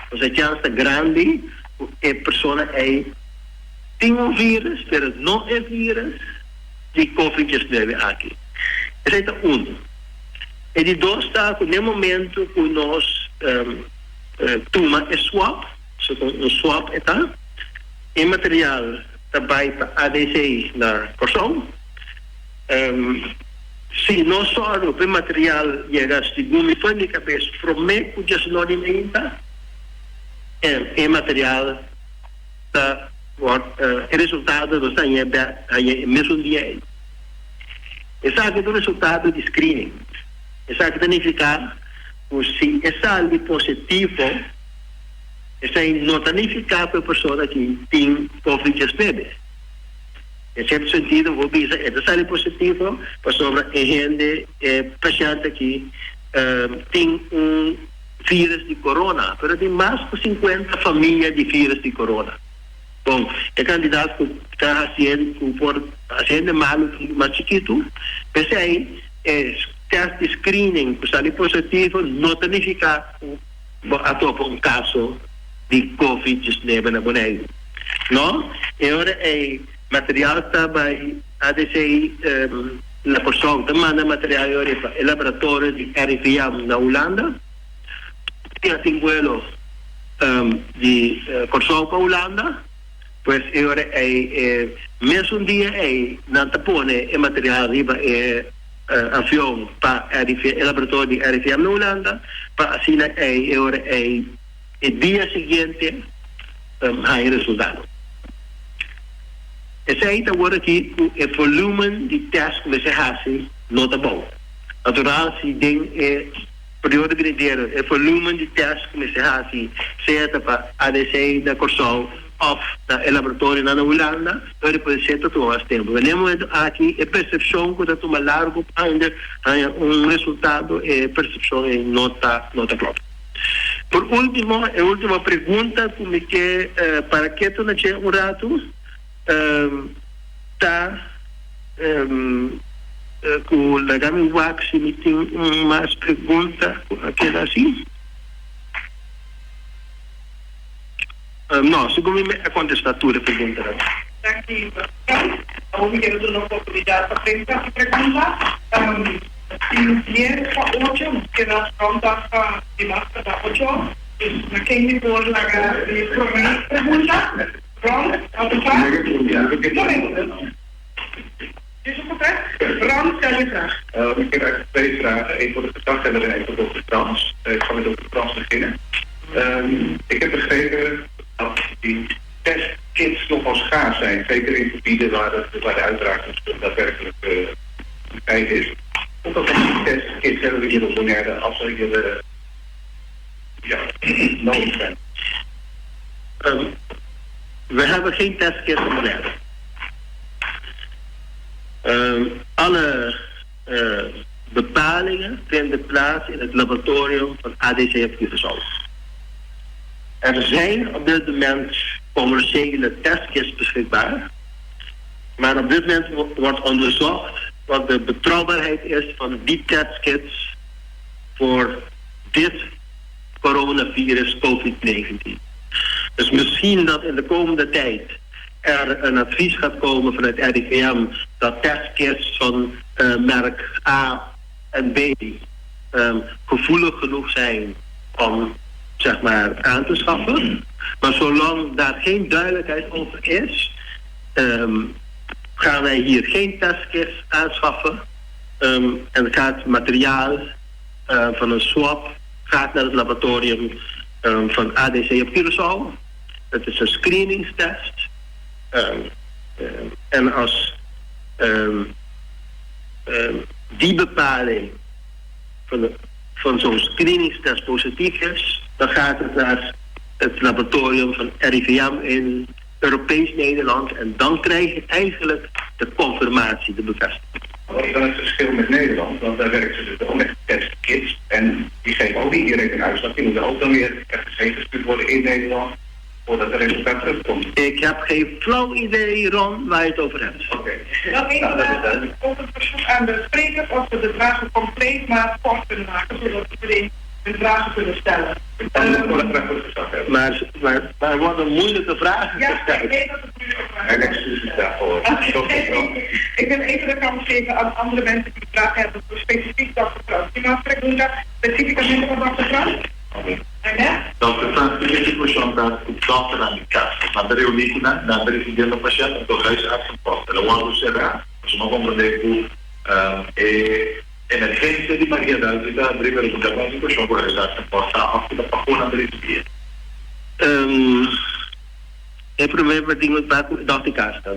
Pues e chèns ta grandi ku e persona ei tin un vírus, pero no e vírus di Covid diesnuebe aki. Esei ta unu. E di dos ta ku n'e momentu ku nos tuma e swab, so un swab e ta, e material ta bai pa ADC na Kòrsou. Si nos sòru pa e material yega segun mi fuente di kabes promé ku diesnuebe di meinta, e material ta wòrdu, e resultado nos ta haña haña e mesun dia ei. Esaki ta un resultado di screening. Esaki ta nifiká ku si e sali positivo, esei no ta nifiká ku e persona aki tin covid diesnuebe. Den sierto sentido bo bisa e ta sali positivo pasobra e hende, e pashènt aki tin un vírus di corona, pero tin mas ku sinkuenta famia di vírus di corona. Bon, e kantidat ku ta hasiendo, ku por hasi hende malu ta mas chikitu, p'esei e tèst di screening ku sali positivo no ta nifiká ku bo a topa un kaso di covid diesnuebe na Boneiru. No, e ora ei material ta bai ADC na Kòrsou ta manda material e ora ei pa e laboratorio di RIVM na Hulanda. Dia tin vuelo di Kòrsou pa Hulanda, pues e ora ei e mesun dia ei nan ta pone e material riba e avion pa e laboratorio di RIVM na Hulanda pa asina ei e ora ei e dia siguiente haña resultado. Esei ta wor aki ku e volumen di tèst ku mester hasi no ta bou. Natural si den e Periodo binidero e volumen di tèst ku mester hasi sea ta pa ADC na Kòrsou òf na e laboratorionan na Hulanda, lo di por ser ta tuma mas tempu. Na e momentu aki e persepshon ku ta tuma largu pa hende haña un resultado e persepshon ei no ta no ta klòp. Por último e último pregunta ku mi ke para ketu na dje un ratu ta. Ku laga mi wak si mi tin un mas pregunta ku a keda asi. No, segun mi mi a kontestá tur e preguntanan. Danki, Pascal. Awor mi kere duna oportunidat pa prensa hasi pregunta. Tin dies pa ocho, nos keda rònt af pa di mas pa ta ocho. Dus na ken mi por laga e promé pregunta? Ron, bo ta kla? Un momento. Is het oké? Ron, stel je vraag. Ik heb eigenlijk twee vragen. Eén voor de gezaghebber en één voor dokter Frans. Ik zal met dokter Frans beginnen. Ik heb begrepen dat die testkits nogal schaars zijn. Zeker in gebieden waar de, waar de uitbraak dus daadwerkelijk een feit is. Hoeveel van die testkits hebben we hier op Bonaire als er hier ja, nodig zijn? We hebben geen testkits op Bonaire. Alle bepalingen vinden plaats in het laboratorium van ADC op Curaçao. Er zijn op dit moment commerciële testkits beschikbaar, maar op dit moment wordt onderzocht wat de betrouwbaarheid is van die testkits voor dit coronavirus COVID-19. Dus misschien dat in de komende tijd er een advies gaat komen vanuit RIVM dat testkits van merk A en B gevoelig genoeg zijn om zeg maar aan te schaffen. Maar zolang daar geen duidelijkheid over is, gaan wij hier geen testkits aanschaffen. En gaat materiaal van een swab gaat naar het laboratorium van ADC op Curaçao. Het is een screeningstest. En als die bepaling van, van zo'n screeningstest positief is, dan gaat het naar het laboratorium van RIVM in Europees Nederland. En dan krijg je eigenlijk de confirmatie, de bevestiging. Wat is dan het verschil met Nederland? Want daar werken ze dus ook met testkits. En die geven ook niet direct een uitslag. Die moeten ook dan weer ergens heen gestuurd worden in Nederland. Voordat de resultaat terugkomt. Ik heb geen flauw idee, Ron, waar je het over hebt. Oké. Nog even ook een verzoek aan de sprekers of ze de vragen compleet maar kort kunnen maken, zodat iedereen hun vragen kunnen stellen. Maar, maar, maar er worden moeilijke vragen Ja, gesteld. ik weet dat het moeilijke vragen Mijn excuses daarvoor. Oké. Ik wil even de kans geven aan andere mensen die vragen hebben, specifiek Dr. Frans. Tin mas pregunta specificamente pa Dr. Frans? Oké. Annette? Dòkter Frans, kiko e situashon ta ku dòkternan di kas? Nan ta reuní ku nan, nan ta risibiendo pashènt, anto huisartsenpost el a wòrdu será. Pasobra mi a komprendé ku e emergensia di Mariadal si ta habrí, pero ku ta kon situashon ku huisartsenpost ta òf ku ta pako nan ta risibí e. E promé pa tin ku ta ku e dòkter di kas ta.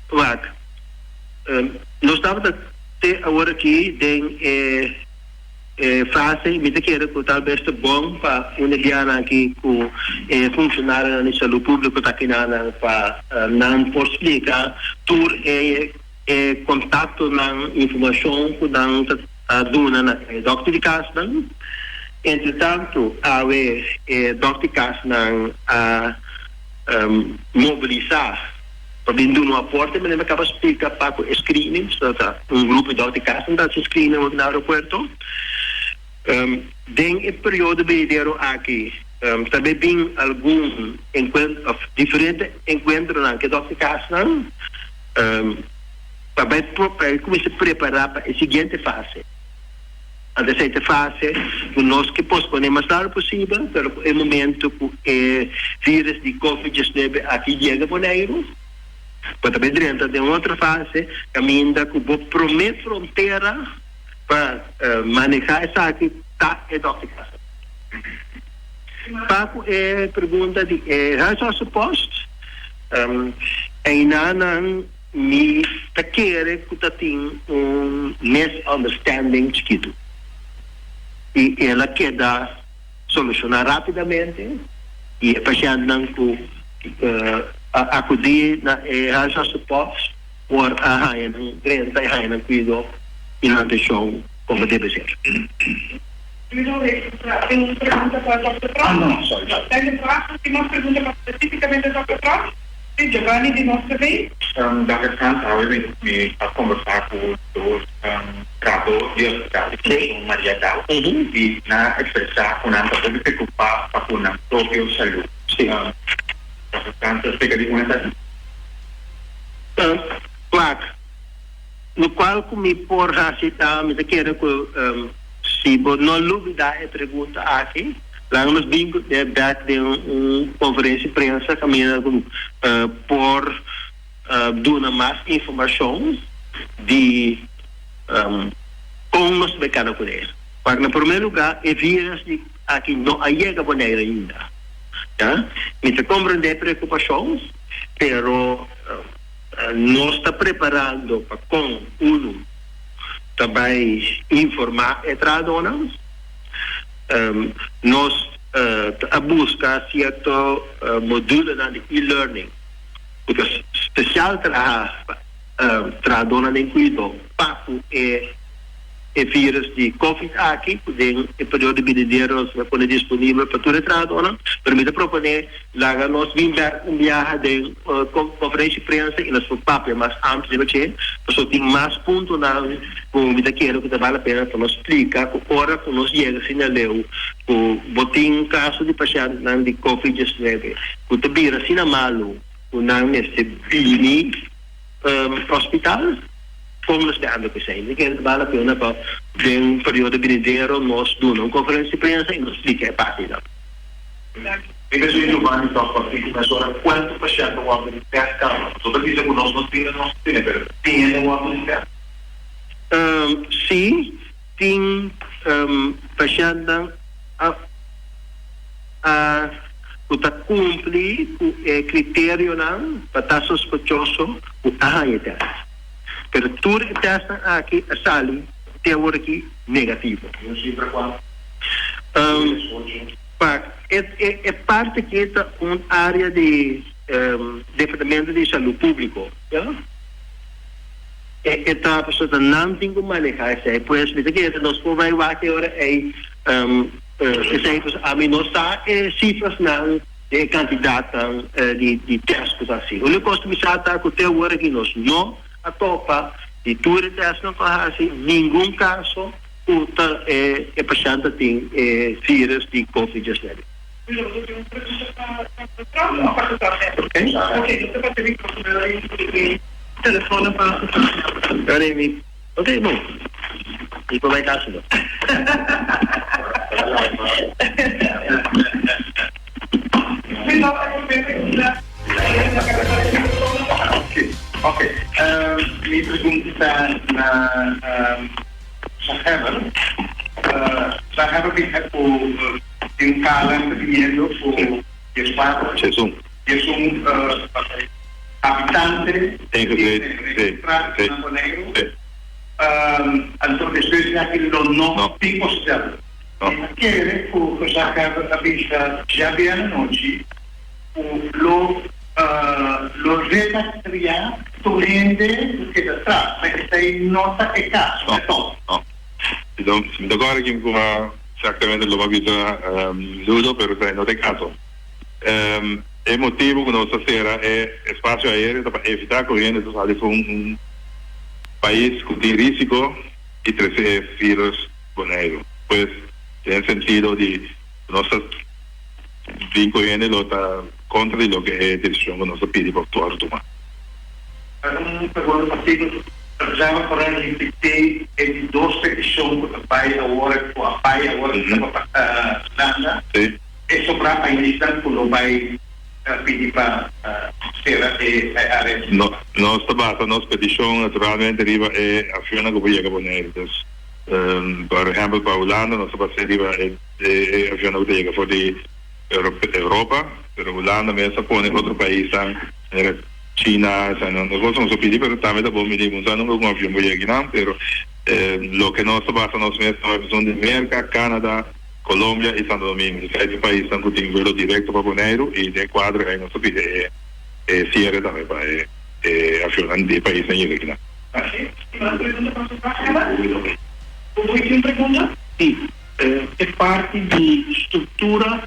Wak, nos tabata te awor aki den e. E fase, mi ta kere ku tal bes ta bon pa un e dianan aki ku e funshonarionan di salú públiko ta kinanan pa nan por splika tur e e kontaktonan, informashon ku nan ta duna na e dòkter di kasnan. Entretantu awe e dòkter di kasnan a mobilisá pa bin duna un aporte, manera mi a kaba splika pa ku e screening, so ta un grupo di dòkter di kas nan ta hasi screening awor na aeropuerto. Den e periodo benidero aki ta bay bin algun enkuentro òf diferente enkuentronan ku e dòkter di kasnan pa bay pa e kuminsá prepará pa e siguiente fase. Anto esei ta e fase ku nos ke posponé mas largu posibel, pero ku e momento ku e virus di Covid diesnuebe aki yega Boneiru, bo ta bai drenta den un otro fase kaminda ku bo promé frontera pa manehá esaki ta e dòkter kasa. Pa ku e pregunta di e huisartsenpost, einanan. Mi ta kere ku ta tin un misunderstanding chikitu i el a keda solushoná rápidamente i e pashèntnan ku a akudí na e huisartsenpost por a haña nan drenta i haña nan kuido i nan atenshon komo debe ser. Guido heeft un pregunta pa Dòkter Frans? No, sorry. No, zijn de vragen? Tin mas pregunta pa specificamente Dòkter Frans? Si, Giovanni di Nos TV. Dòkter Frans, awe mi mi a kombersá ku dos trahadó di hospital di Fundashon Maria Dau i nan a ekspresá ku nan ta hopi preokupá pa ku nan propio salú. Dòkter Frans ta splika di un esaki? Wak, Lokual ku mi por hasi ta, mi ta kere ku si bo no lubidá e pregunta aki, laga nos bin ku e bèk den un konferensia di prensa kaminda ku por duna mas informashon di kon nos ta bai kana kuné. Wak, na promé lugá e vírus di aki no a yega Bonaire ainda. Ya, mi ta komprendé e preokupashon, pero. Nos ta preparando pa kon unu ta bai informá e trahadónan. Nos ta buska sierto modulenan di e-learning ku ta spesial traha pa trahadónan den kuido pa ku e E virus di Covid aki ku den e periodo binidero nos ta pone disponibel pa tur e trahadónan, pero mi ta proponé laga nos bin bèk un biaha den konferensia di prensa i nos por papia mas amplio riba dje, pasobra tin mas puntonan ku mi ta kere ku ta bal la pena pa nos splika ku ora ku nos yega asina leu ku bo tin kaso di pashèntnan di Covid diesnuebe ku ta bira asina malu ku nan mester bini hospital. Kon nos ta anda ku esei? Mi kere ta bal la pena pa den periodo binidero nos duna un konferensia di prensa i nos splika e partinan. Mi ta sui Giovanni tòg pa fiku mesora kuantu pashènt ta wòrdu di tèst kaba. Pasobra ta bisa ku nos no tine, nos no tine, pero tin hende wòrdu di tèst? Sí, tin pashèntnan a a ku ta kumpli ku e kriterionan pa ta sospechoso ku a haña e tèst. Pero tur e tèstnan aki a sali te awor aki negativo. Un sifra kuantu? Pa e parti aki ta un área di Departamento di Salú Públiko. E ta pasobra ta nan tin ku manehá esei. Pues mi ta kere nos por bai wak e ora ei. Esei pues ami no sa e sifrasnan den e kantidatnan di di tèst ku ta hasi. Úniko kos ku mi sa ta ku te awor aki nos no a topa di tur e tèstnan ku a hasi ningun kaso ku ta e e pashènt ta tin e vírus di covid diesnuebe. Ok, bon. Mi por bai casa no. Ok, mi pregunta ta na Zagheber. Zagheber bisa ku tin kala ta biniendo ku 14, 11 habitante registrá na Boneiru. Anto despues di aki lo no tin hostel. Mi ta kere ku gezaghebber a bisa djabièrnè anochi ku lo lo repatriá tur hende ku keda tras, ma esei no ta e kaso, e tòg? No. Si mi ta kòrda kin ku a eksaktamente lo a bisa Ludo, pero esei no ta e kaso. E motibu ku nos ta sera e espasio aéreo ta pa evitá ku hende ta sali for un pais ku tin rísiko i trese e vírus Boneiru. Pues, den sentido di ku nos ta bin ku hende lo ta kontra di loke e desishon ku nos ta pidi pa wòrdu tumá. Un pregunta pa Titus, Reserva por a ripití e di dos petishon ku ta bai awor ku a bai awor ku tabata Hulanda? E sobrá paisnan ku lo bai pidi pa sera e área di. No, nos ta basa nos petishon naturalmente riba e avionnan ku por yega Boneiru. Dus, por ehèmpel pa Hulanda nos ta bas'é riba e avionnan ku ta yega for di Europa, pero Hulanda mes a pone otro paisnan manera China, esei nan. Nos nos a pidi, pero tambe ta bon bini kuminsá nunka ku un avion por yega akinan, pero loke nos ta basa nos mes ta esun di Merka, Canada, Colombia y Santo Domingo. Esei ta paisnan cu tin vuelo directo pa Boneiru y den cuadro ey nos ta pidi e e cierre tambe pa e e avionnan di e paisnan yega akinan. Mas pregunta pa su Heber? Bo por tin pregunta? Sí, e parti di structura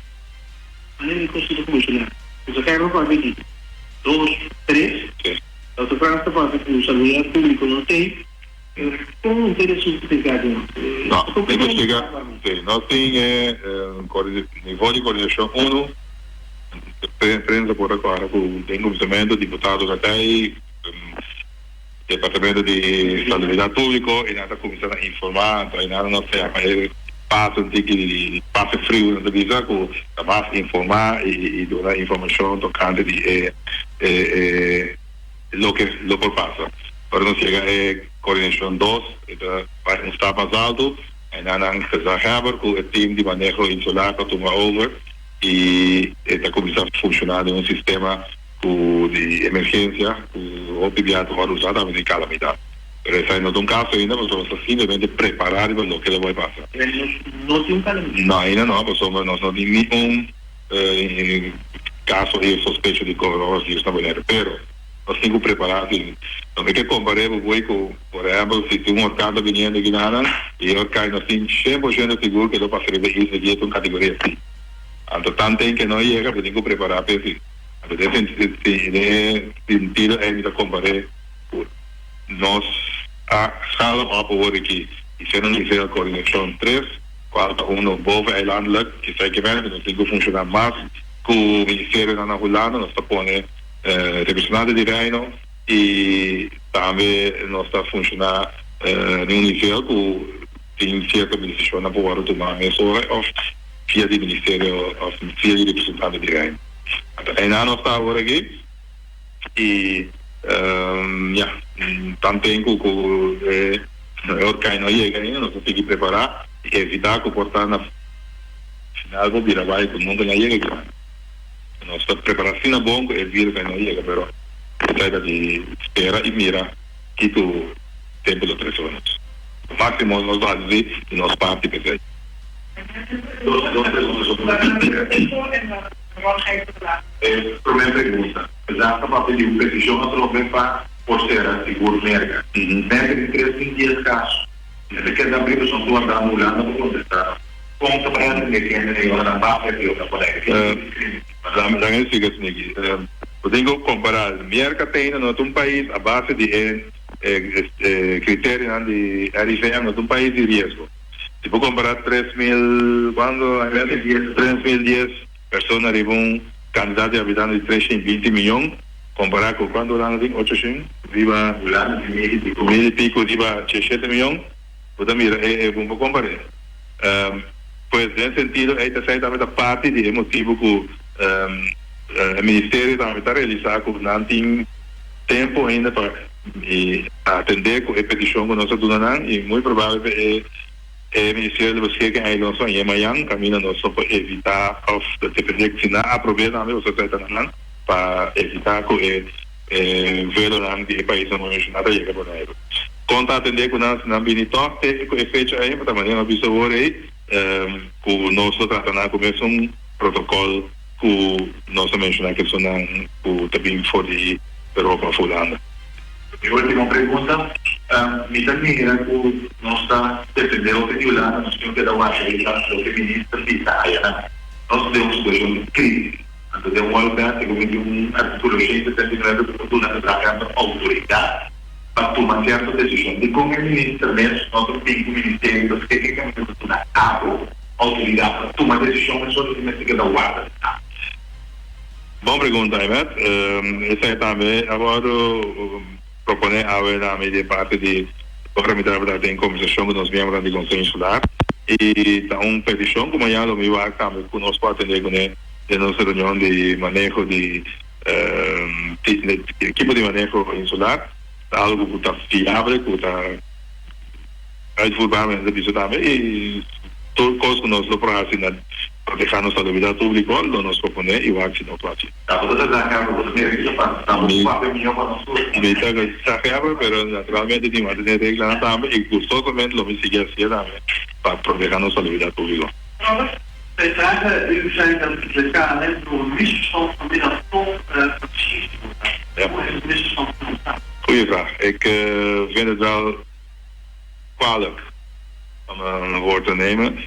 manera e cos ta funciona. Nos a kaba papia di dos, tres. Doctor Frans ta papia cu salubridad publico no t'ey. Kon un tere su pekado? No, mi ta splika, si, nos tin e nivo di koordinashon unu, prensa por rekòrda ku den kuminsamentu diputado Gatey, departamento di salubridat públiko i nan ta kuminsá na informá, anto einan nos ta yama e paso un tiki di pase friu nan ta bisa ku ta mas informá i duna informashon tokante di e loke lo por pasa. Ora nos yega e coordinacion dos, e ta bai un stap mas alto, einan nan gezaghebber cu e team di maneho insular ta tuma over y e ta cuminsa funciona den un sistema cu di emergencia cu hopi bia ta worde usa tambe den calamidad. Pero esai no ta un caso ainda pasobra nos ta simplemente prepara riba loke lo bai pasa. Pero nos no tin un calamidad? No, ainda no, pasobra nos no tin ni un Caso y sospecho di coronavirus na Bonaire, pero nos tin cu prepara si no mi ke compare bo boy cu por ehempel si tin un orkan ta biniendo aki na nan y e orkan nos tin 100% sigur cu e lo pasa riba e isla aki e ta un categoria C anto tanten ke no yega bo tin cu prepara p'e si anto den e sentido ey mi ta compare cu nos a scala op awor aki y ser un nivel coordinacion tres. Cual ta uno boveneilandelijk, esey ke mester nos tin cu funciona mas cu ministerionan na Hulanda, nos ta pone representante di Reino y tambe nos ta funciona den un nivel cu tin cierto decisionnan por wordo tuma mesora of via di ministerio of via di representante di Reino. Anto eynan nos ta awor aki y ya, tanten cu cu e. No e orkai no yega ainda, nos ta sigui prepará i evitá ku por ta na final por bira bai ku nunka no a yega aki. Nos ta prepará asina bon ku e virus ainda no a yega, pero esei ta di spera i mira kiko tempu lo trese pa nos. Máksimo nos ta hasi di nos parti p'esei. E promé pregunta, Esaki ta papia di un petishon atrobe pa por sera sigur Merka. Merka tin 3010 kaso. Mester keda abri pasobra un wardando Hulanda pa kontestá. Kon ta bai atendé ku hende na e ora nan papia di ora por aire? Ki tipo di screening tin pa nan? Laga mi splika esaki. Bo tin ku kompará Merka te ainda no ta un pais a base di e kriterionan di RIVM, no ta un pais di riesgo. Si bo kompará 3000 kuantu Ahmed? 3010 persona riba un kantidat di habitante di 320 miyon kompará ku kuantu Hulanda tin? 800 riba Hulanda tin mil i piko. Mil i piko riba 7 miyon. Bo ta mira e bon pa kompar'é. Pues den sentido ei ta esei tambe ta parti di e motibu ku e ministerio tambe ta realisá ku nan tin tempu ainda pa atendé ku e petishon ku nos a duna nan i muy probabel pa e e ministerio lo beskeken ei nos aña mayan kaminda nos lo por evitá òf ta dependé si nan aprob'é tambe pasobra esei ta na nan pa evitá ku e E vuelonan di e paisnan ku menshoná ta yega Boneiru. Kon ta atendé ku nan si nan bini tòg te ku e fecha ei? Pa ta manera mi a bisa awor ei ku nos lo trata nan ku mesun protokòl ku nos a menshoná ku esunnan ku ta bin for di Europa òf Hulanda. Mi último pregunta, Mi ta mira ku nos ta defendé hopi di Hulanda, nos tin keda wak riba loke minister bisa ayanan. Nos ta den un situashon di krísis. Anto den Wolbert segun mi tin un artíkulo 179 ku ta duna gezaghebber outoridat pa tuma sierto desishon. Dikon e minister mes no ta bin ku ministerio ta skeke kaminda ta duna abo outoridat pa tuma desishon mesora di mester keda warda di ta? Bon pregunta, Ahmed. Esei tambe a wòrdu proponé awe na mi di parti di ora mi tabata den kombersashon ku nos miembronan di Konseho Insular i ta un petishon ku mañana lo mi wak tambe ku nos por atendé kuné. Den nos reunion di maneho di ekipo di maneho insular ta algo ku ta fiable, ku ta uitvoerbaar men ta bisa tambe i tur kos ku nos lo por hasi na proteha nos salubridat publiko lo nos proponé i wak si nos por hasi. Tampoco ta exagerado, bo ta mira kico pasa, tampoco papia mihó pa nos tur. Mi ta exagerado, pero naturalmente tin mantene reglanan tambe i gustosamente lo mi sigui hacié tambe pa proteha nos salubridat publiko. Robert? Twee vragen. U zei dat de KLM door een misverstand vanmiddag toch geprecies wordt. Ja. Hoe is het misverstand ontstaan? Goeie vraag. Ik vind het wel kwalijk om een woord te nemen.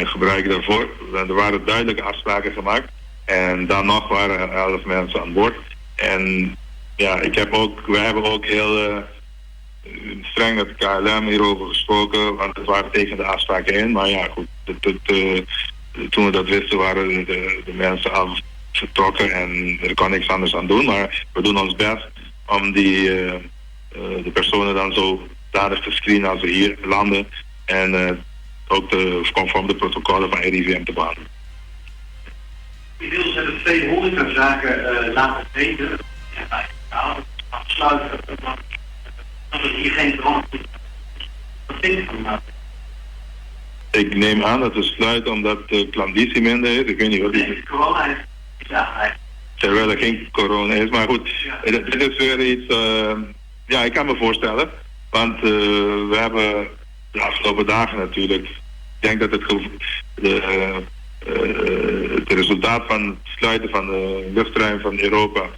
Gebruik daarvoor. Er waren duidelijke afspraken gemaakt. En dan nog waren er 11 mensen aan boord. En ja, ik heb ook, we hebben ook heel streng met de KLM hierover gesproken, want het waren tegen de afspraken in. Maar ja, goed, toen we dat wisten waren de mensen al vertrokken en er kon niks anders aan doen. Maar we doen ons best om de personen dan zo danig te screenen als we hier landen en ook de conform de protocollen van RIVM te behandelen. Inmiddels hebben twee horecazaken laten weten ja, afsluiten omdat dat er hier geen corona is. Wat vind je van de maatregel? Ik neem aan dat we sluiten omdat de klandizie minder is. Ik weet niet wat die. Nee, corona is ja. Terwijl er geen corona is. Maar goed, ja. Dit is weer iets. Ja, ik kan me voorstellen. Want we hebben de afgelopen dagen natuurlijk. Ik denk dat het resultaat van het sluiten van de luchtruim van Europa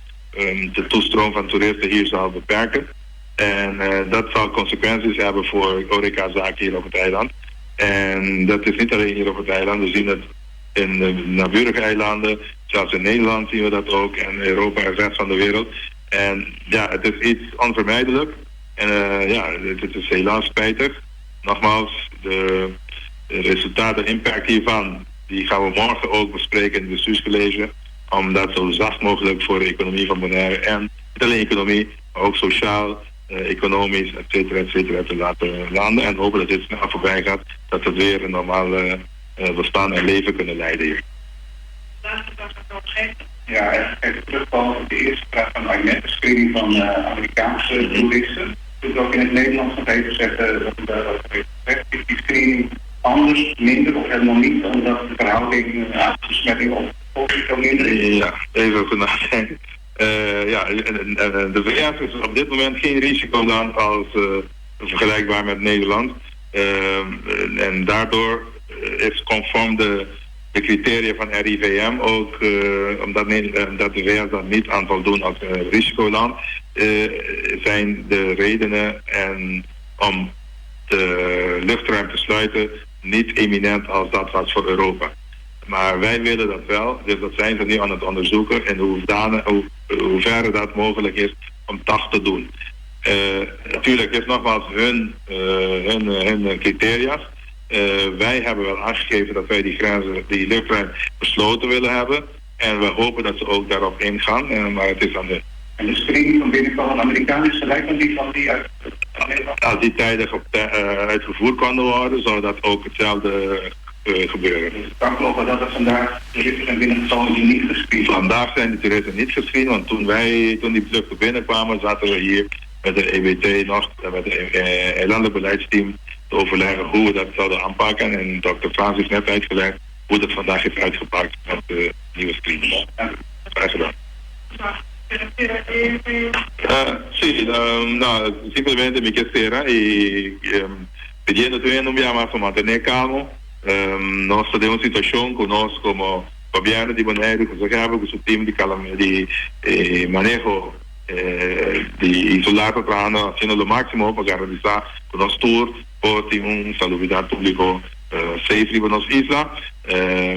de toestroom van toeristen hier zal beperken. En dat zal consequenties hebben voor horecazaken hier op het eiland. En dat is niet alleen hier op het eiland, we zien het in de naburige eilanden, zelfs in Nederland zien we dat ook, en Europa en de rest van de wereld. En ja, het is iets onvermijdelijk. En ja, het is helaas spijtig. Nogmaals, de resultaten, de impact hiervan, die gaan we morgen ook bespreken in het bestuurscollege. Om dat zo zacht mogelijk voor de economie van Bonaire en niet alleen economie, maar ook sociaal, economisch, et cetera, et cetera, te laten landen. En hopen dat dit snel voorbij gaat, dat we weer een normaal bestaan en leven kunnen leiden hier. Laatste vraag van Geert. Ja, even terugkomen op de eerste vraag van Arnett, de screening van Amerikaanse toeristen. Kunt u ook in het Nederlands nog even zeggen wat u daarover heeft gezegd? Is die screening anders, minder of helemaal niet, omdat de verhouding aantal besmettingen op de bevolking veel minder is? Ja, even goed nadenken. Ja, en de VS is op dit moment geen risicoland als vergelijkbaar met Nederland. En daardoor is conform de criteria van RIVM ook, omdat de VS dat niet aan voldoen als risicoland, zijn de redenen en om de luchtruim te sluiten niet eminent als dat was voor Europa. Maar wij willen dat wel, dus dat zijn ze nu aan het onderzoeken in hoeverre dat mogelijk is om dat te doen. Natuurlijk is nogmaals hun criteria. Wij hebben wel aangegeven dat wij die grenzen, die luchtruim besloten willen hebben. En we hopen dat ze ook daarop ingaan. Maar het is aan de... En de screening van binnenkomende Amerikanen is gelijk aan die van die uit Nederland? Als die tijdig uitgevoerd konden worden, zou dat ook hetzelfde gebeuren. Dus het kan kloppen dat er vandaag toeristen zijn binnengekomen die niet gescreend zijn? Vandaag zijn de toeristen niet gescreend, want toen die vluchten binnenkwamen, zaten we hier met de EBT nog, met het landelijk beleidsteam te overleggen hoe we dat zouden aanpakken. En dokter Frans heeft net uitgelegd hoe dat vandaag heeft uitgepakt met de nieuwe screening. Graag gedaan. Sí, no, simplemente mi ke sera i pidiendo tur hende un bia mas pa mantené kalmo. Nos ta den un situashon ku nos komo gobièrnu di Boneiru, ku Gezaghebber ku su tim di di maneho di insular ta trahando hasiendo lo máksimo pa garantisá ku nos tur por tin un salubridat públiko safe riba nos isla.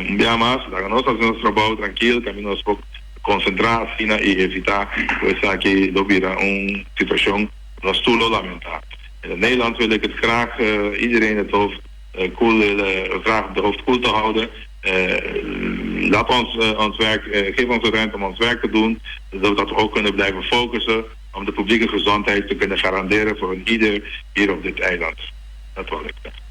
Un bia mas, laga nos hasi nos trabou trankil, kaminda nos por konsentrá asina i evitá ku esaki lo bira un situashon ku nos tur lo lamentá. In Nederland wil ik het graag iedereen het hoofd koel willen vragen de hoofd koel te houden. Laat ons ons werk, geef ons de ruimte om ons werk te doen, zodat we ook kunnen blijven focussen om de publieke gezondheid te kunnen garanderen voor een ieder hier op dit eiland. Dat wil ik zeggen.